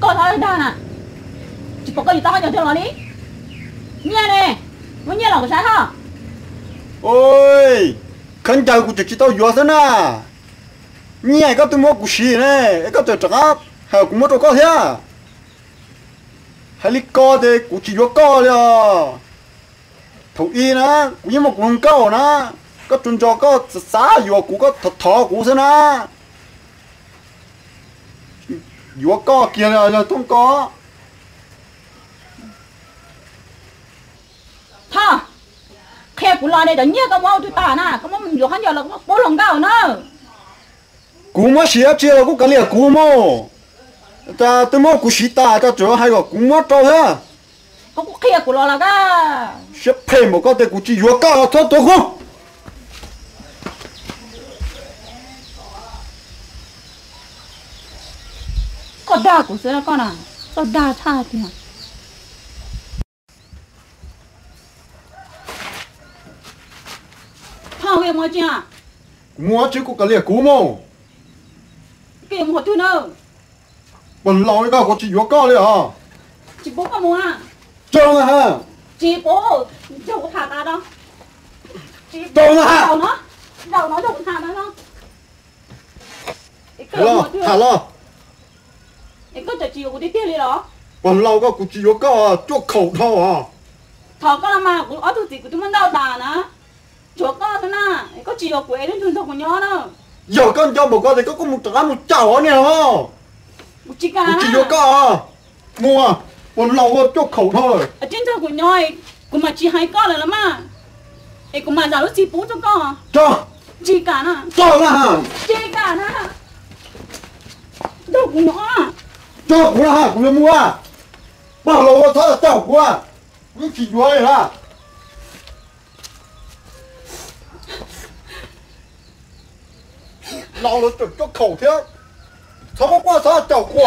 Koj txhob dag na. Tsis pom koj yus tau haj cov thiab los li. Nyiaj ne, muab nyiaj los kuv saib ho. Oj, khaub ncaws kuv tseem tsis tau yuav xwb na. Nyiaj koj twb muab kuv siv ne, es koj tseem rov qab hais kuv muab rau koj thiab. Hais li ko ces kuv tsis yuav koj li os. Thaum ub na, kuv yeej muaj kuv hluas nkauj na, koj tsuas nco koj xav xav yuav kuv, koj thov thov kuv xwb na. Yuav koj kiag li os, yog thoob koj. Thov, qhia kuv los ne, cov nyiaj koj muab ua twg tag na, koj muab yuav qhov ncauj los koj muab pub hluas nkauj na. Kuv muab siv dab tsi los kuj kav liam kuv mus. Cas twb muab kuv siv tas, cas tseem hais kom kuv muab rau thiab. Koj kuj qhia kuv los los koj. Siab phem npaum koj tias kuv tsis yuav koj los txhob tuav kuv. Dag kuv xwb koj na, txawj dag tshaj tiag. Phauj, koj yuav mus tsi? Kuv mus tsi, kuv kav liam kuv mus. Koj yuav mus qhov twg na? Pog laus li koj, kuv tsis yuav koj li os. Tsis pub koj mus a? Tsaug na ha. Tsis pub, nrog kuv tham tas no. Tsaug na ha. Zaum no, zaum no nrog kuv tham tas no. Tham los. Es koj tseem tsis yuav kuv tiag tiag li los? Pog laus koj, kuv tsis yuav koj, cuaj khaum dhau os. Thov koj los mas, kuv ob tug txiv kuv twb muab ntau tas na. Tshuav koj xwb na, koj tsis yuav kuv es nrog nrog kuv nyob na. Yog koj nco npaum ko ces koj kuj mus rov qab mus caum niag os. Kuv tsis kam, kuv tsis yuav koj. Mus, pog laus ua cuaj khaum dhau lawm. Tsis nrog kuv nyob, kuv mam tsis hais koj lawm los mas. Es kuv mam zam lub txim pub rau koj. Tsis kam na. Tsis kam na. Nrog kuv nyob. Tso kuv na, kuv yuav mus. Pog laus ua txhob caum kuv, kuv yeej tsis yuav li na. Laus lawm tseem cuaj khaum thiab, txhob quaj quaj txhob caum kuv.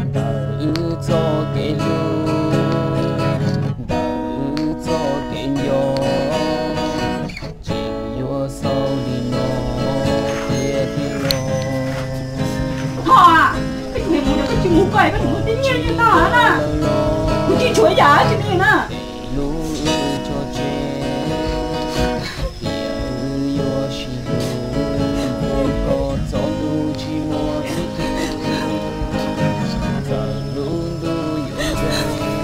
Ntawm wb txoj kev hlub, ntawm wb txoj kev nco, tseem yuav xaus li no tiag tiag los. Thoj, koj tsis mus, koj tsis mus koj, koj tsis mus tej nyiaj nyiaj tag na. Kuv tsis tshuav yam tsis li na. Lub wb tso tseg, tiam wb yuav sib hlub, mus kom txog ntuj tsis muaj ib tug. Txawm lub ntuj yuav nkeeg, txawm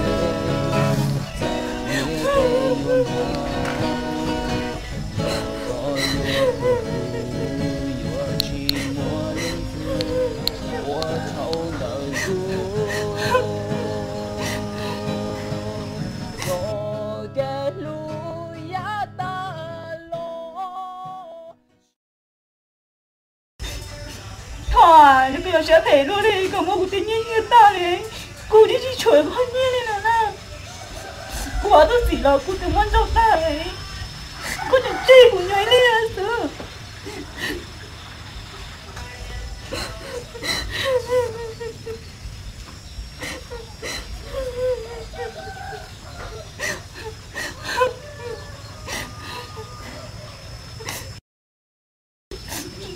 niam tej yuav nphav, koj yuav, kuv yuav tsis muaj leej twg ua txhaum ntawm kuv. Txoj kev hlub yav tas los. Thoj, yog koj yuav siab phem luaj li koj muab kuv tej nyiaj nyiaj tag li, kuv twb tsis tshuav qhov nyiaj li no na. Kuv ob tug txiv los kuv twb muab nrauj tag li, koj tseem tseg kuv nyob ib leeg xwb.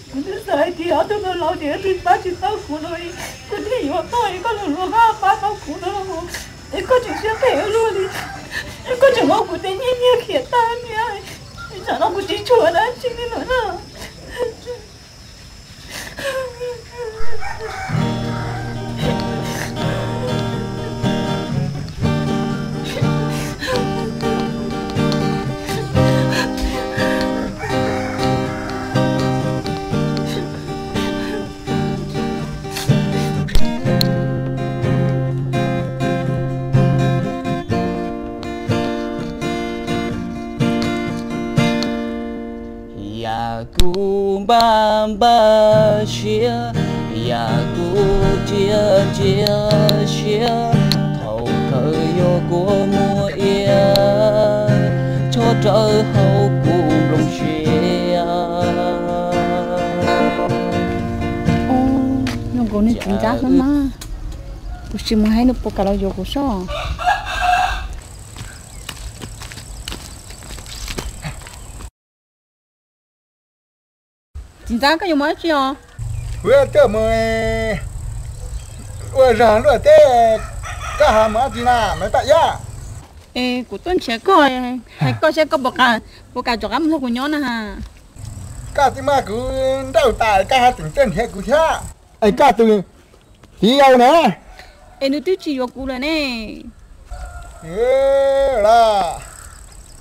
Kuv twb xav hais tias ob tug laus ces twb pab tsis tau kuv no, kuv thiaj yuav koj es koj los luag pab tau kuv no, es koj tseem siab phem luaj li, es koj tseem muab kuv tej nyiaj nyiaj khiav tag niam, tsam no kuv tsis tshuav dab tsi li lawm na. Yam kuv npaj npaj siab, yam kuv cia cia siab, thaum kawg yog kua muag iab, chob rawv hauv kuv nplooj siab. Zoo nkaus niag txiv ntxawm xwb mas, kuv sim mus hais nws puas kam los yuav kuv sob. Txiv ntxawm, koj yuav mus dab tsi os? Kuv yuav tuaj mus ua zog luaj teb, koj ho mus dab tsi na me paj iab? Es kuv tuaj nrhiav koj, hais koj saib koj puas kam rov qab mus nrog kuv nyob na ha. Koj twb muab kuv nrauj tas koj ho tseem tuaj nrhiav kuv thiab. Es koj tus Txiv yau na. Es nws twb tsis yuav kuv lawm ne. Los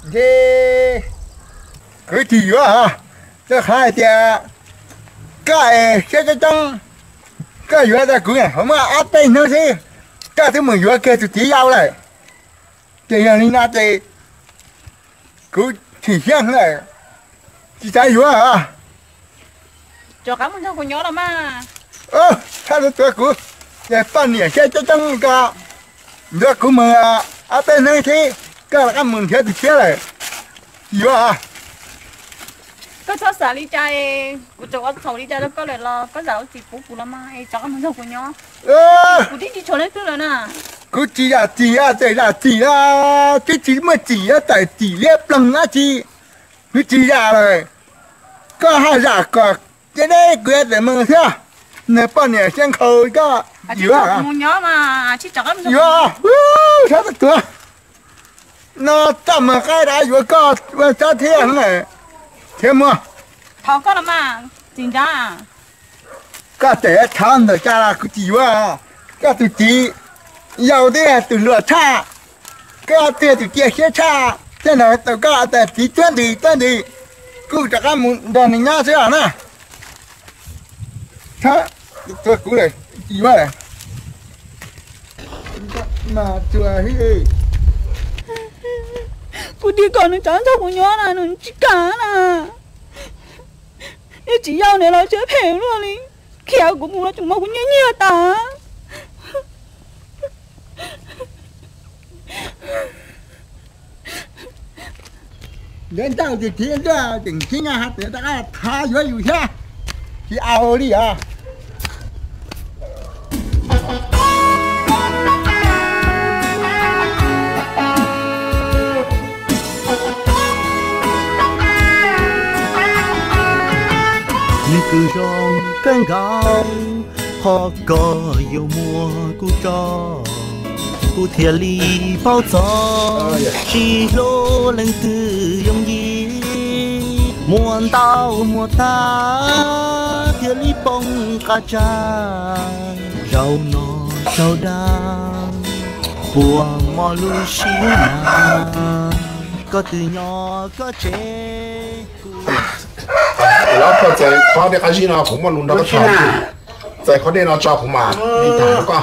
ntshe kuv tsis yuav. Rau qhov hais tias koj es siab coob coob, koj yuav tau kuv hauv muaj ob peb hnub xwb, koj twb mus yuav kiag tus txiv yau lawm. Ces yog li no ces kuv chim siab lawm, tsis xav yuav. Rov qab mus nrog kuv nyob los mas. Txhob tuav kuv, ces poj niam siab coob coob ko, nrog kuv mus ob peb hnub xwb koj rov qab mus nrhiav tus tshiab lawm. Tsis yuav. Koj txhob xav li cas, kuv tseem ua txhaum li cas rau koj lawm los koj zam lub txim pub kuv los mas es rov qab mus nrog kuv nyob. Kuv twb tsis tshuav leej twg lawm na. Kuv tsis zam txim, txawm zam txim los twb tsis muaj txim, txawm txim liab ploog dab tsi, kuv tsis zam lawm. Koj haj zam kom cia deb kuv txawm mus thiab. Nws poj niam siab nkhaus koj yuav. Yuav, txhob tuav no, txaj muag qaib rov yuav koj ua tsob thiab, thiab muag. Thov koj los mas, txiv ntxawm. Koj txawm thov ntawm cas los kuv tsis yuav. Koj tus txiv yau twb yog tus hluas tshaj, koj twb yog tus cia siab tshaj, thiaj ntawd tau koj tas txiv tuab ntws tuab ntws, kuj rov qab mus nrog nws nyob xwb os na. Txhob tuav kuv lawm, tsis yuav lawm. Kuv tias kom nws rov nrog kuv nyob na, nws tsis kam na. Ib tsis yau nws los siab phem luaj li, khiav kuv mus los tseem muab kuv nyiag nyiag tas. Nkawd ntawd ces thiab ntuj tseem tsis nyob hais tias rov qab thov yuav yus thiab, tsis au li os. Nws kws zoo kawg nkaus qhov koj yuav muab kuv tso, kuv thiaj li paub txog tsis hlub leej twg yooj yim. Muaj ntau muaj tag thiaj li poob qab tsag, zaum no zaum dag puas mob lub siab na, koj twb nyob koj tsev. Los koj txais qhov dej qab zib no kuv muaj lus nrog koj tham. Txais qhov dej no tso kuv mam li tham rau koj.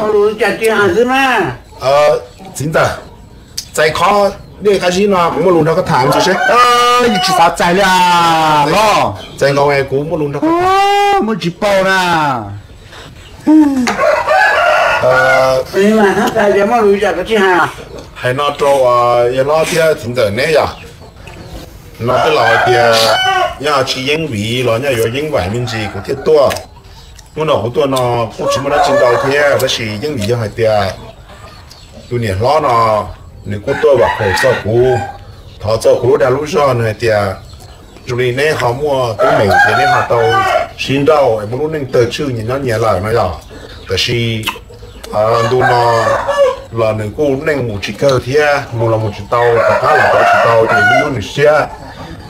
Txiv ntxawm, txais qhov dej qab zib no kuv muaj lus nrog koj tham tso seb. Yus tsis xav txais li los. Txais nkaus kuv muaj lus nrog koj tham. Muaj tsis paub na. Hais no rau yawg hlob thiab txiv ntxawm neb yom. No twb los hais tias yog tsis yeeb vim los nyob yuav yeeb vaim me ntsis kuv thiaj tuaj. Hnub no kuv tuaj no kuj tsis muaj dab tsi ntau thiab, tab sis yeeb vim yog hais tias tus niam hlob no nws kuj tuaj vam khom txog kuv, thov txog kuv lub dag lub zog, nws hais tias zoo li neb ho muaj teeb meem ces neb ho tau sib nrauj es muaj lub neej tawg tswj nyias nyob nyias lawm no yom. Tab sis ntu no los nws kuj neej mus tsis kawg thiab, mus los mus tsis tau, rov qab los rov tsis tau ces nws nyuaj nws siab.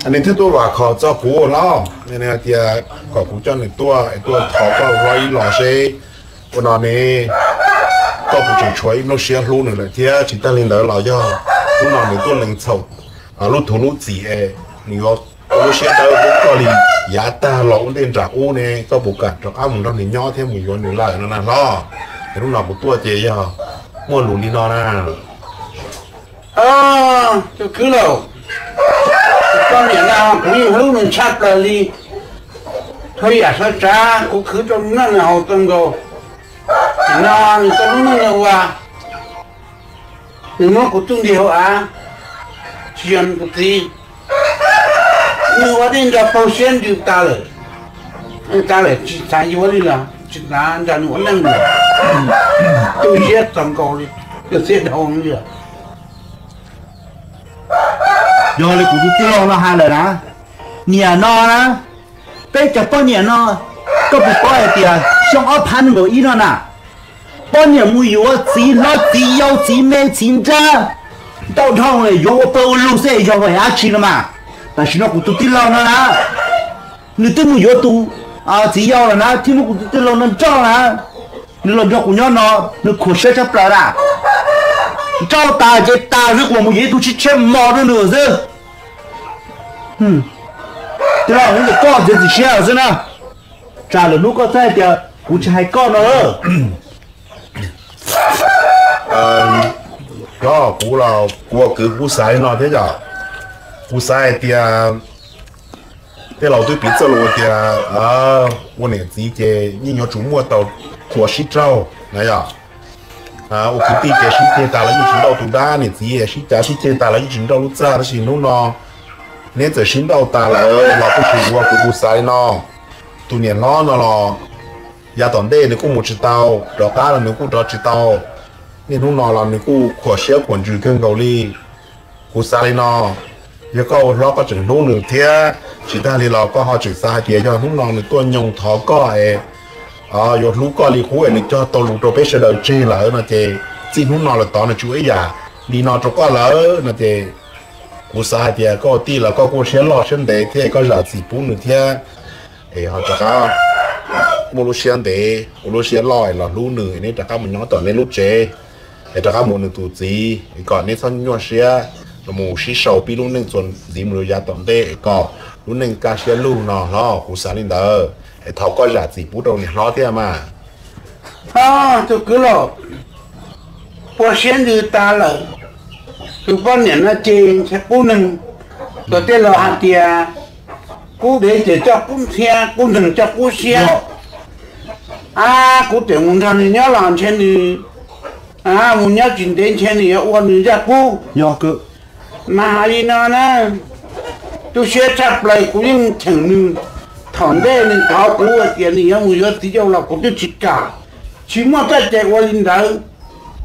Nws thiaj tuaj vam khom txog kuv los hais tias kom kuv coj nws tuaj es tuaj thov koj hlob ib los seb ua no ne, koj puas tseem tshuav ib lub siab hlub nws lawm thiab. Tsis tag li ntawd los yog hnub no nws tuaj lees txhaum lub thuv lub txim es nws yuav ua lub siab dawb hlub koj li yav tag los ua ntej nram ub ne, koj puas kam rov qab mus nrog nws nyob thiab mus yuav nws lawm no na hlob? Es hnub no kuv tuaj ces yog muaj lus li no na. Tus kwv laus, koj niam no kuv yeej hlub nws tshaj plaws li. Txhua yam sab tsav kuv khwv rau nws noj nws haus tau nkaus. Nim no nws tau lub neej ua, nws muab kuv tub nti hauv av, tsis yog nws tus txiv. Nws ua tej nra paug siab ntsws tas lawm, tas lawm tsis xav yuav li los tsis xav nrog nws ua neej lawm. Tu siab txog nkaus li, tu siab dhau li. Yog li kuv tus tij laug no hais lawm na, niam no na, peb cov poj niam no, koj puas paub hais tias xyoo ob phav nees nkaum ib no na, poj niam mus yuav txiv hlob txiv yau txiv me txiv nrab, ntau dhau yuav ua pawg ua lug xwb yog vim dab tsi no mas. Tam sim no kuv tus tij laug no na, nws twb mus yuav tus txiv yau lawm na thiaj muab kuv tus tij laug no nrauj na. Nws los nrog kuv nyob no, nws khuam siab tshaj plaws lawm. Nrauj tas ces tas xwb, kuv mus yuav ib tug tshiab tshiab mos rau nws xwb. Tij laug, koj txiav txim siab xwb na. Tsam lwm hnub koj txhais hais tias kuv tsis hais koj no. Kuv los kuv ua kwv kuv xav li no thiab yom. Kuv xav hais tias tej laus twb piv txoj lus tias ua niam txiv ces yeej yuav tsum muaj tau tua sib raug na yom. Ua kwv tij ces sib ceg tas los yeej tsis nrauj tus dab, niam txiv sib cav sib ceg tas los yeej tsis nrauj lub txaj, tab sis hnub no neb txawm sib nrauj tas lawm los kuj tsis ua kwv kuv xav li no. Tus niam hlob no los yav tom ntej nws kuj mus tsis tau, rov qab los nws kuj rov tsis tau. Niaj hnub no los nws kuj khuam siab khuam ntsws kawg nkaus li. Kuv xav li no, yog koj ua hlob koj tseem hlub nws thiab, tsis tag li los koj ho tseem xav hais tias yog hnub no nws tuaj nyoog thov koj es yuav hlub koj li qub es nws cog tau lus rau peb sawv daws tseg lawm no ces txij hnub no lawm tod nws tsis ua ib yam li no rau koj lawm no ces kuv xav hais tias koj ua tij los koj kuj siab loj siab ntev thiab koj zam txim pub nws thiab es ho rov qab muaj lub siab ntev ua lub siab loj es los hlub nws es neb rov qab mus nyob tom neb lub tsev es rov qab mus ua nws tus txiv es kom neb txhob nyuaj siab los mus sib sau pib lub neej txuas ntxiv mus rau yav tom ntej es kom lub neej kaj siab lug no hlob, kuv xav li ntawd es thov koj zam txim pub rau niam hlob thiab mas. Tus kwv los ua siab ntsws tas lawm, tus poj niam no ces ntshai qub neeg, tus tej laus hais tias qub dev ces coj qub ntxhiab, qub neeg coj qub siab. A, kuv tseem mus nrog nws nyob los ntshe nws mus nyob tsis ntev ntshe nws yuav ua nws zaj qub. Yog mas hais li no na, tu siab tshaj plaws kuv yeej cheem nws. Thaum ntej nws thov kuv hais tias nws yuav mus yuav txiv yau los kuv twb tsis kam, tsis muaj txoj cai ua li ntawd.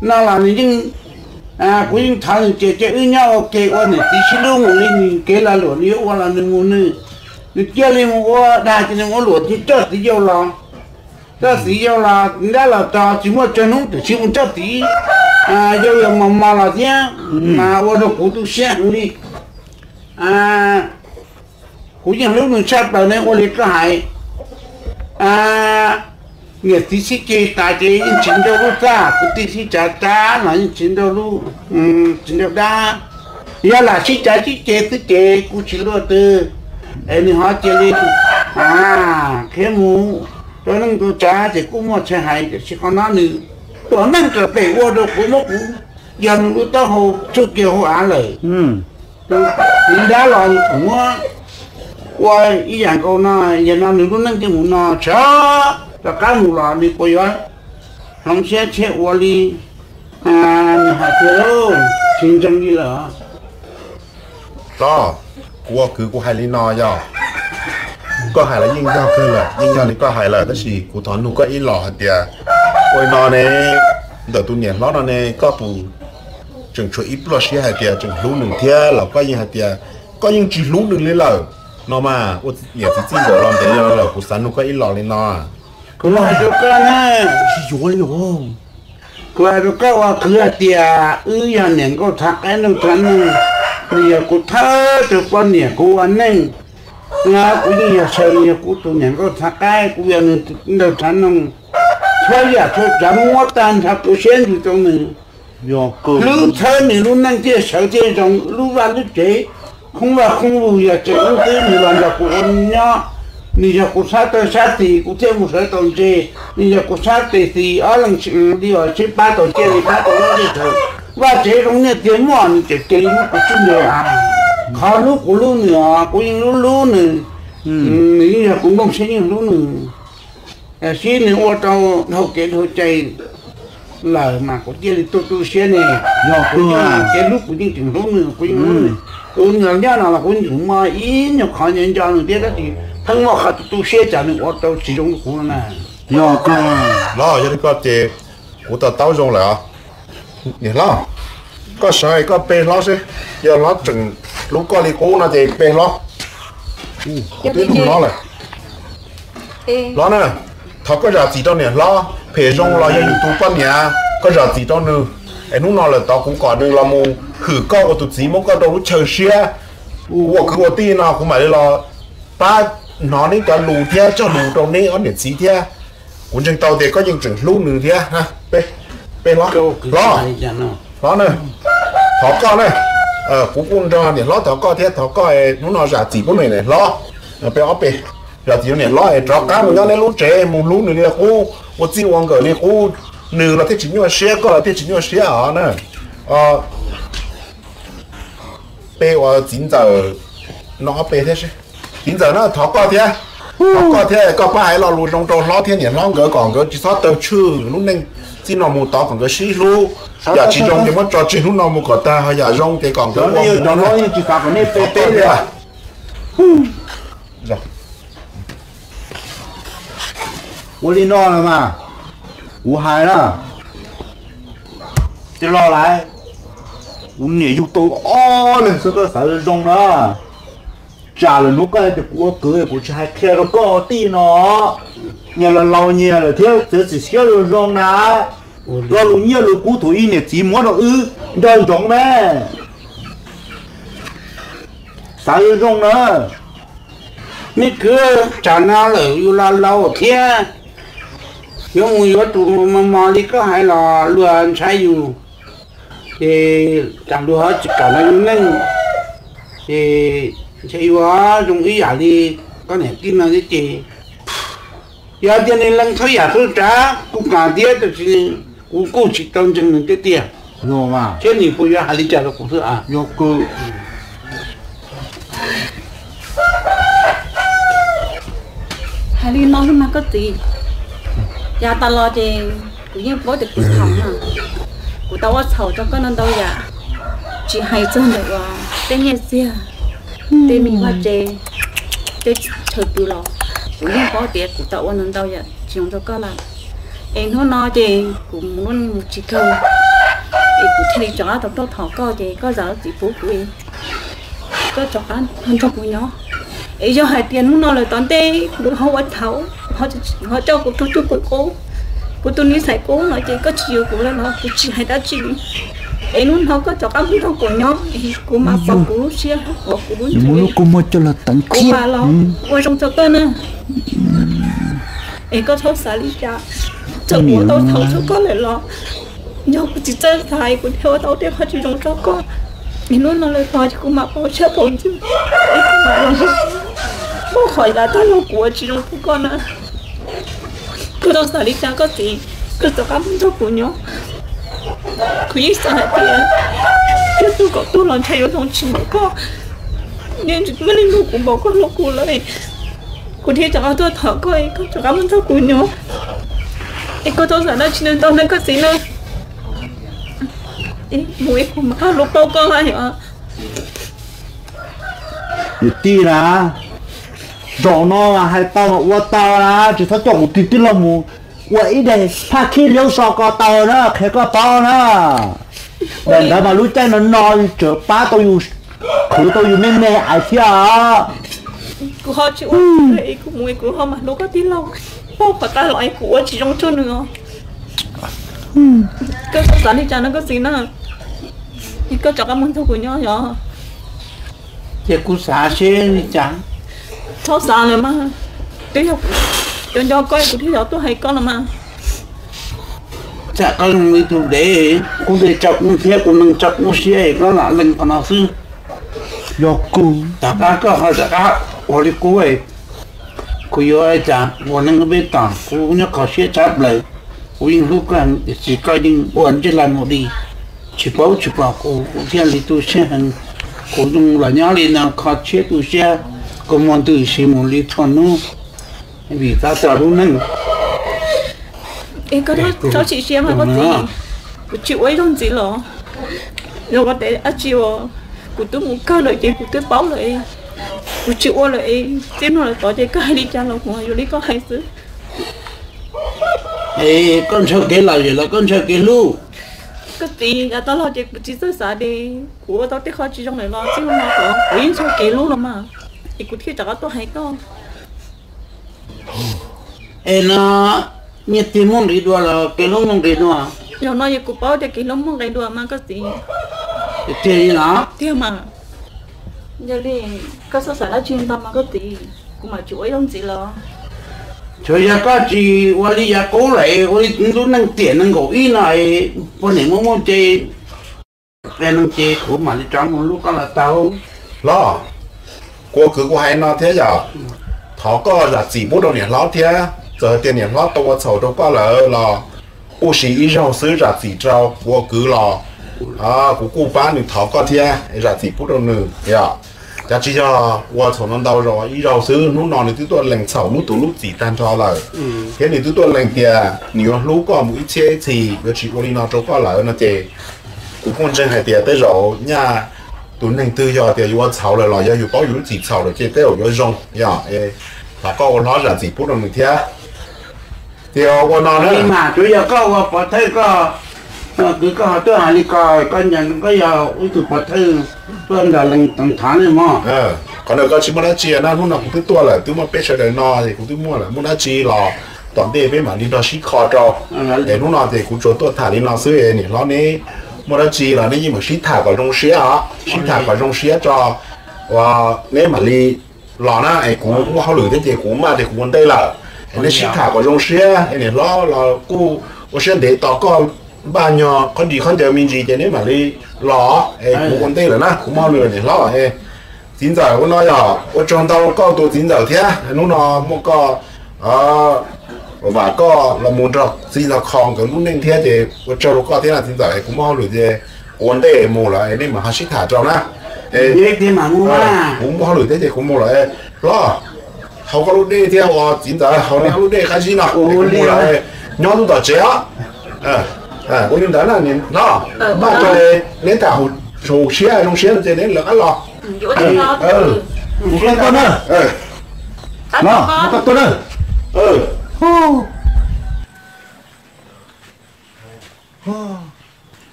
No los nws yeej, kuv yeej thov nws tias cia wb nyob ua ke ua niam txiv sib hlub mus li nws kev lag luam nws yuav ua los nws mus nws. Nws cia li mus ua dag ces nws mus ua luam thiab coj txiv yau los. Coj txiv yau los nrab los tso tsis muaj tsawg hnub twb mus coj txiv yau los mos mos los thiab, mas ua rau kuv tu siab heev li. Kuv yeej hlub nws tshaj plaws ne, ua li koj hais, niam txiv sib ceg tas ces yeej tsis nrauj lub txaj, kwv tij sib cav tas los yeej tsis nrauj lub, tsis nrauj dab. Yog lam sib cav sib ceg xwb ces kuj tsis luaj twg, es nws ho cia li khiav mus rau neej rau tsav ces kuj muaj tshais hais tiam sis qhov no nws tuam neej tawm pem ua rau kuv muab kuv yog nws lub taub hau tsuj kiag hauv av lawm. Tus txiv nrab los kuv muab ua ib yam nkaus no, yam no nws lub neej thiaj mus no tsam rov qab mus los nws puas yuav hloov siab thiab ua li nws hais tiag, tsis ntseeg li lawm. Hlob, kuv ua kwv kuv hais li no yog, koj hais los yeej yog kawg lawm, yeej yog li koj hais lawm, tab sis kuv thov nug koj ib los hais tias, ua li no ne, ntawm tus niam hlob no ne koj puas tseem tshuav ib pluaj siab hais tias tseem hlub nws thiab los koj yeej hais tias koj yeej tsis hlub nws li lawm no mas, ua niam txiv txij nkawm los ntev los lawm, kuv xav nug koj ib los li no. Kuv hais rau koj na, kuv hais rau koj ua kwv hais tias wb yog niam nkauj txhav qaib nraug txhav noog, nws yog kuv thawj tug poj niam kuv ua neej, kuv yeej yog sawv nws yog kuv tus niam nkauj txhav qaib, kuv yog nws nraug txhav noog, txhua yam txhua tsav muab tag nrho kuv siab ntsws rau nws. Hlub txhawb nws lub neej thiaj sawv thiaj zoo, lub vaj lub tsev khoob vaj khoob lug yog tseem ub twb nws los nrog kuv ua nyob, nws yog kuv sab tawg sab tis kuv thiaj mus sawv tau ntse, nws yog kuv sab tes xis ob leeg li os sib pab tau cia li pab tau lub teb chaws. Vaj tsev zoo nyiaj txiag muaj nws tseem cia li muab kuv tsuj nrog. Qhov hlub kuv hlub nws os, kuv yeej hlub hlub nws, nws yeej yog kuv nplooj siab yeej hlub nws. Tiam sis nws ua rau dhau kev dhau cai lawm mas kuv thiaj li tu tu siab ne. Yog kuv, kev hlub kuv yeej tseem hlub nws, kuv yeej hlub nws. Tus nws nyob no los kuv yeej tseem muaj ib nyuag qhov nco nco nws thiab tab sis pheej muaj qhov tu tu siab tsam nws ua rau tsis zoo kuv na. Yog kawg, los yog li ko ces kuv to taub zoo lawm os. Niam hlob, koj sawv koj pe hlob seb, yog hlob tseem hlub koj li qub no ces pe hlob. Kuv twb nug hlob lawm. Hlob na, thov koj zam txim rau niam hlob, phem zoo los yog yus tus poj niam, koj zam txim rau nws. Es hnub no lawm tod kuv kom nws los mus hwm koj ua tus txiv muab koj rau lub chaw siab. Ua kwv ua tij no kuv mam li los pab hnov neb cov lus thiab cog lus rau neb ob niam txiv thiab. Kuv ntseeg tau tias koj yeej tseem hlub nws thiab. Peb, peb hlob, hlob, hlob na, thov koj na. Kuv kuj nrog niam hlob thov koj thiab, thov koj hnub no zam txim pub niam hlob. Peb ob peb zam txim niam hlob es rov qab mus nyob neb lub tsev, mus hlub nws li qub, ua txij ua nkawm li qub. Nws los thiaj tsis nyuaj siab, koj los thiaj tsis nyuaj siab os na. Peb ua txiv ntxawm no ob peb thiab, txiv ntxawm na, thov koj thiab, thov koj thiab, koj pab hais lo lus zoo rau hlob thiab niam hlob nkawd kom nkawd tsis txhob tawg tshwj lub neej txij no mus tod, kom nkawd sib hlub. Yam tsis zoo ces muab tso tseg hnub no mus kom tag, ho yam zoo ces kom nkawd ua mus no. Ua li no los mas, kuv hais na, tij laug lawm, kuv niam yug tau ob leeg xwb, koj xav zoo zoo na. Tsam lwm hnub koj hais tias kuv ua kwv, kuv tsis hais qhia rau koj tij no. Nyias los laus nyias lawm thiab, txiav txim siab zoo zoo na. Lo lus nyiaj lus kub thaum ub niam txiv muab rau wb nco ntsoov me. Xav zoo zoo na. Me kwv, tsam no lawm yus los laus thiab, yuav mus yuav tus mos mos li koj hais los luag ntshai yus, ces tsam luag ho tsis kam los yus neej, ces ntshe yuav zoo ib yam li koj niam tij no thiab ces. Yog tias nws lees txhua yam txhua tsav kuv kam thiab, tab sis kuv kuj tsis tau ntseeg nws tiag tiag, thiab nws puas yuav hais li cas rau kuv xwb. Hais li no xwb mas koj txiv, yav tas los ces kuv yeej paub tias kuv txhaum na. Kuv tau ua txhaum rau koj no ntau yam, tsis hais txog ntawm uas tej nyiaj txiag, tej me vaj tse, tej chaw pw los, kuv yeej paub tias kuv tau ua no ntau yam tsis zoo rau koj lawm. Es hnub no ces kuv mus ua neej mus tsis kawg, es kuv thiaj li rov qab tau tuaj thov koj ces koj zam lub txim pub kuv, koj rov qab nrog kuv nyob. Es yog hais tias hnub no lawm tom ntej kuv ho ua txhaum, ho coj kuv tus cwj pwm qub, kuv tus niv xais qub no ces koj tsis yuav kuv lawm los kuv tsis hais dab tsi li. Es hnub no koj rov qab mus nrog kuv nyob, kuv mam pom kuv lub siab, pom kuv lub ntsws, kuv mam los ua zoo rau koj na. Es koj txhob xav li cas, txawm kuv ua tau txhaum rau koj lawm los, yog kuv tsis txawj xav es kuv thiaj ua tau tej qhov tsis zoo rau koj. Es hnub no lawm tod ces kuv mam pom siab pom ntsws, es kuv mam los muab qhov yav tag los kuv ua tsis zoo rau koj na. Koj txhob xav li cas koj txiv, koj rov qab mus nrog kuv nyob. Kuv yeej xav hais tias, thiab tus kom tuag los ntshai yuav zoo tsis npaum koj, yeej tsis muaj leej twg npaum koj hlub kuv lawm. Kuv thiaj rov qab tuaj thov koj, koj rov qab mus nrog kuv nyob. Es koj txhob xav dab tsi ntau na koj txiv na. Mus es kuv mam rov lub paub koj hais os. Niam tij na, zaum no mas hais tau mas ua tau na, tsis txhob coj kuv tus tij laug mus ua ib daim phaj khib liab so ko taw na, qhia koj paub na. Daim ntawd mas lub caij no no tseem pab tau yus, qhwv tau yus me me ais thiab os. Kuv ho tsis ua, kuv mus kuv ho mam hlub koj tij laug, paub qhov tag los es kuv ua tsis zoo rau nws os. Koj txhob xav li cas no koj txiv na, es koj rov qab mus nrog kuv nyob yog. Ces kuv xav seb li cas. Txhob xav lawm mas, twb yog kuv nco nco koj kuv thiaj yog tuaj hais koj no mas. Tsam koj zoo li tus dev, kuv ntes tsa kuv thiab kuv nees tsa kuv siab es koj lam lees qhov no xwb. Yog kuv, tom qab koj ho rov qab ua li kuv, kuv yuav ua cas ua neej peb tom, kuv nyob kho siab tshaj plaws. Kuv yeej hlub koj heev tiam sis koj yeej ua ntsej laj mus li, tsis paub tsis pom kuv, kuv thiaj li tu siab heev. Kuv zoo los nyob li no kho siab tu siab, kuv muaj ntws siv mus li txhua hnub vim tab tom lub neej. Es koj txhob chim siab mas koj txiv, kuv tsis ua ib zaug ntxiv los. Yog ua tes dab tsi uas kuv twb mus kawg lawm ces kuv twb paub lawm, kuv tsis ua lawm es txij no lawm tod ces koj hais li cas los kuv yuav li koj hais xwb. Es koj ntshaw kev lom zem los koj ntshaw kev hlub? Koj txiv, yav tas los ces kuv tsis txawj xav tias kuv ua tau tej qhov tsis zoo lawm los txij no kuv yeej ntshaw kev hlub los mas, es kuv thiaj rov qab tuaj hais koj. Es no, nyiaj txiag muaj nqis dua los kev hlub muaj nqis dua? Zaum no yog kuv paub tias kev hlub muaj nqis dua mas koj txiv. Tiag li los? Tiag mas. Yog li koj txhob xav dab tsi ntau mas koj txiv, kuv mam tsis ua ib zaug ntxiv los. Tsuas yog koj tsis ua li yav qub lawm, ua li lub neej tiam nees nkaum ib no, poj niam muaj muaj ces, neeg ces kuv mam li rov mus hlub koj los tau. Los, kuv ua kwv kuv hais no thiab yom, thov koj zam txim pub rau niam hlob thiab, txawm hais tias niam hlob tau ua txhaum rau koj lawm los, kuj siv ib zaug xwb zam txim rau kuv ua kwv los, kuv kuj pab nws thov koj thiab zam txim pub rau nws yom. Cas tsis yog ua txhaum no ntau zaus, ib zaug xwb, hnub no nws twb tuaj lees txhaum hnub tus hnub txim tag nrho lawm, thiab nws twb tuaj lees tias nws yuav hlub koj mus ib txhiab ib txhis, yuav tsis ua li no rau koj lawm no ces, kuv kuj ntseeg hais tias tej zaum nyaj tus neeg twg yog tias yuav ua txhaum lawm los yog yus paub yus lub txim txhaum lawm ces tej zaum yuav zoo yom. Thov koj ua hlob zam txim pub rau nws thiab. Ces ua no na, mas tsuas yog koj ua pov thawj, koj kwv koj ho tuaj hais li ko, koj nco koj yog ib tug pov thawj tuaj nrog lees toov thov ne mog. Qhov ntawd koj tsis muaj dab tsi na, hnub no kuv twb tuaj lawm, twb muaj peb sawv daws no es kuv twb muaj lawm, muaj dab tsi los tom ntej peb mam li nrog sib kho rau. Es hnub no ces kuv tsuas tuaj tham li no xwb, niam hlob neb muaj dab tsi los neb yeej mam sib tham kom zoo siab os, sib tham kom zoo siab tso. Neb mam li los na, es kuv muaj hauj lwm thiab ces kuv maj ces kuv ua ntej lawm. Es neb sib tham kom zoo siab, es niam hlob los kuj ua siab ntev tos koj npaj nyog qhov ntsis qhov ncaws me ntsis ces neb mam li los, es kuv ua ntej lawm na, kuv muaj hauj lwm lawm niam hlob. Txiv ntxawm, ua no yog ua tsaug ntau koj tus txiv ntxawm thiab, hnub no muaj koj vam koj los mus nrog txiv ntxawm kho nkawd lub neej thiab ces ua tsaug rau koj thiab na txiv ntxawm, kuv muaj hauj lwm ces kuv ua ntej mus lawm, nej mam ho sib tham rau na. Kuv muaj hauj lwm thiab ces kuv mus lawm. Hlob, haus koj lub dej thiab, ua txiv ntxawm haus neb lub dej qab zib no, kuv mus lawm, nyob tub tom tsev os. Ua li ntawd na, hlob, npaj rau neb tham hauv siab zoo siab no ces neb lawv qab los. Koj tuaj na. Koj tuaj na.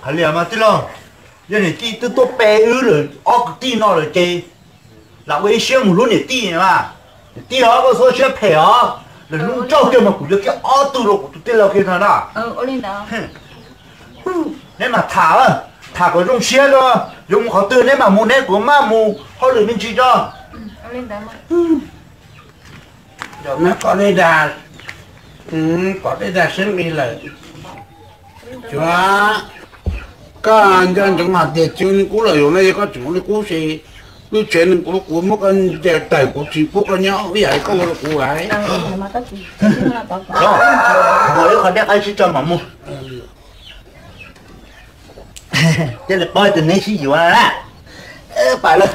Hais li mas tij laug, yog niam tij twb tuaj pe wb lawm ob kwv tij no lawm ces lam ua ib siab mus hlub niam tij mas. Niam tij os, koj txhob siab phem os, lwm hnub tsaus kiag mas kuv yuav kiag ob tug rau kuv tus tij laug kiag no na. Neb mas tham, tham kom zoo siab, yuav mus qhov twg neb mam mus, neb kuv maj mus hauj lwm me ntsis tso. Neb kom dej dag, kom dej dag seb nqi lawm. Tsuav koj nco ntsoov hais tias tsis li qub los yog no yog koj tseem ua li qub ces lub tsev neeg kuv, kuv muab koj ntes tawm, kuv tsis pub koj nyob ib yam li koj ua rau kuv lawm. Ib qho dej qab sib tso mam mus. Cia li pab tus neb sib yuav na. Pais lawm.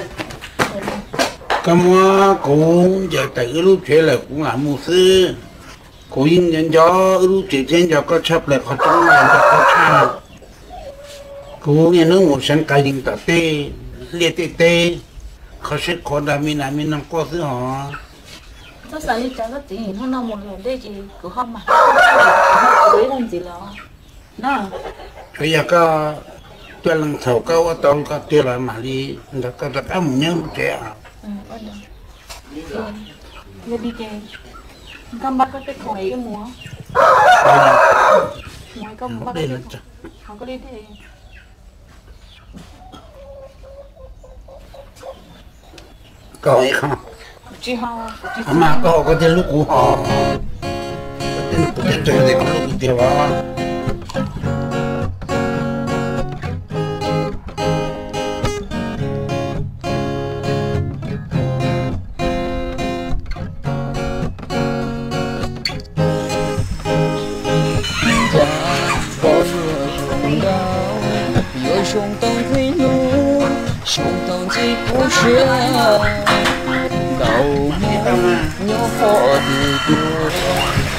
Koj muab kuv ntes tawm wb lub tsev lawm kuv mam mus xwb. Kuv yeej nco nco wb lub tsev thiab nco koj tshaj plaws, qhov tseeb nco koj tshaj. Kuv niaj hnub mus seev qas yees tom tej liaj tej teb, qhov siab qhuav nrog me nas me noog quaj xwb hos. Txhob xav li cas koj txiv, hnub no mus hlais dej ces kuv ho mam, kuv ib leeg ntxiv los. Tsuav yog koj tuaj lees txhaum koj ua tau koj tiag los mam li nrog koj rov qab mus nyob lub tsev. Yog li ces koj npaj koj tej khoom mus, mus koj mus npaj koj tej khoom, koj li dej. Koj ib qho, mas koj koj thiaj hlub kuv hos. Kuv thiaj tsawg tias koj hlub kuv tiag los. Yuav zoo tau nqe lus, zoo tau nqe kuv siab, nkaus nyob qhov twg tuaj,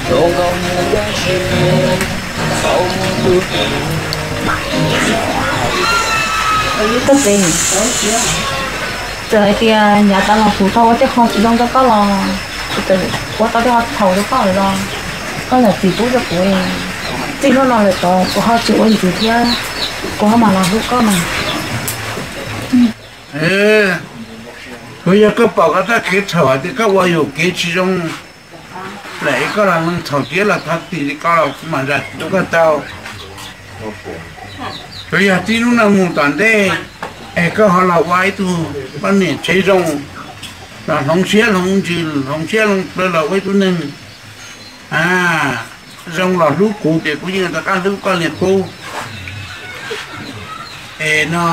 zoo nkaus nyias yam siab, tau mus hlub. Koj txiv, txawm hais tias yav tas los kuv tau ua tej qho tsis zoo rau koj los, kuv txawm ua tau tej qho txhaum rau koj lawm los, koj zam txim pub rau kuv. Txij hnub no lawm tod kuv ho tsis ua ntxiv thiab, kuv ho mam los hlub koj mas. Kuv yog koj pom koj txoj kev txhaum hais tias koj ua yuam kev tsis zoo lawm es koj los lees txhaum tiav los thov txim li ko los kuv mam zam txim rau koj tau. Tsuav yog txij hnub no mus tom ntej es koj ho los ua ib tug poj niam tsev zoo, Los hloov siab hloov ntsws, hloov siab hloov plawv los ua ib tug neeg zoo los hlub kuv ces kuv yeej rov qab hlub koj li qub. Es no,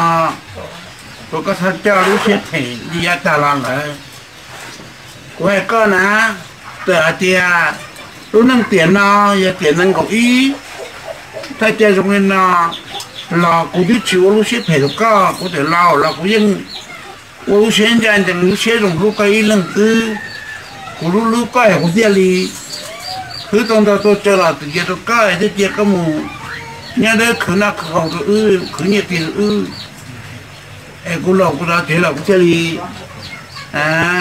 ua koj thawj coj lub siab phem li yav tag los lawm. Kuv hais koj na, txawm hais tias lub neej tiam no yog tiam nees nkaum ib, thawj coj zoo li no los kuv twb tsis ua lub siab phem rau koj, kuv tias laus los kuv yeej ua lub siab ncaj ncees, lub siab zoo hlub koj ib leeg xwb. Kuv hlub hlub koj es kuv thiaj li khwv tau ntau tuaj tsawg los txim cia rau koj, thiaj cia koj mus nyob dawb khwv noj khwv haus rau wb, khwv nyiaj txiag rau wb. Es kuv laus kuv rov tsev los kuv thiaj li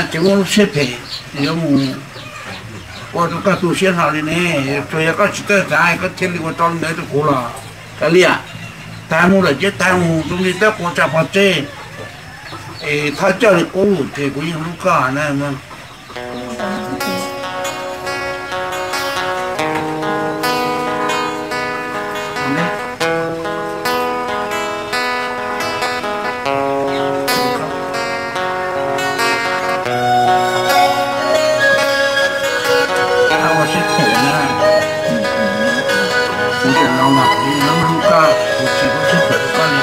tsis muaj lub siab phem yuav mus ua rau koj tu siab hlo li ne. Tsuas yog koj tsis txawj xav koj thiaj li ua rau li ntawd rau kuv los kav liam. Tag mus lawm ces tag mus, zoo li tab quav tsa pov tseg, es thawj coj li qub ces kuv yeej hlub koj na. Ua siab phem na, kuv tseem laus los kuv yeej hlub hlub koj, kuv tsis ua siab phem rau koj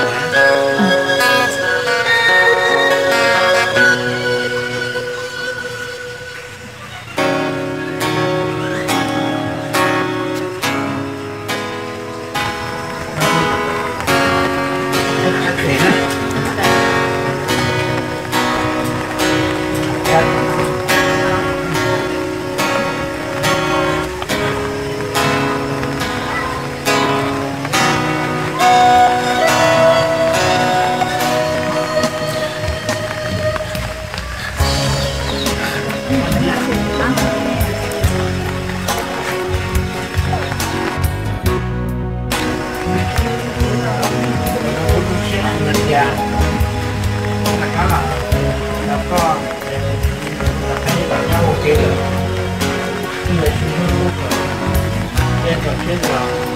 li lawm.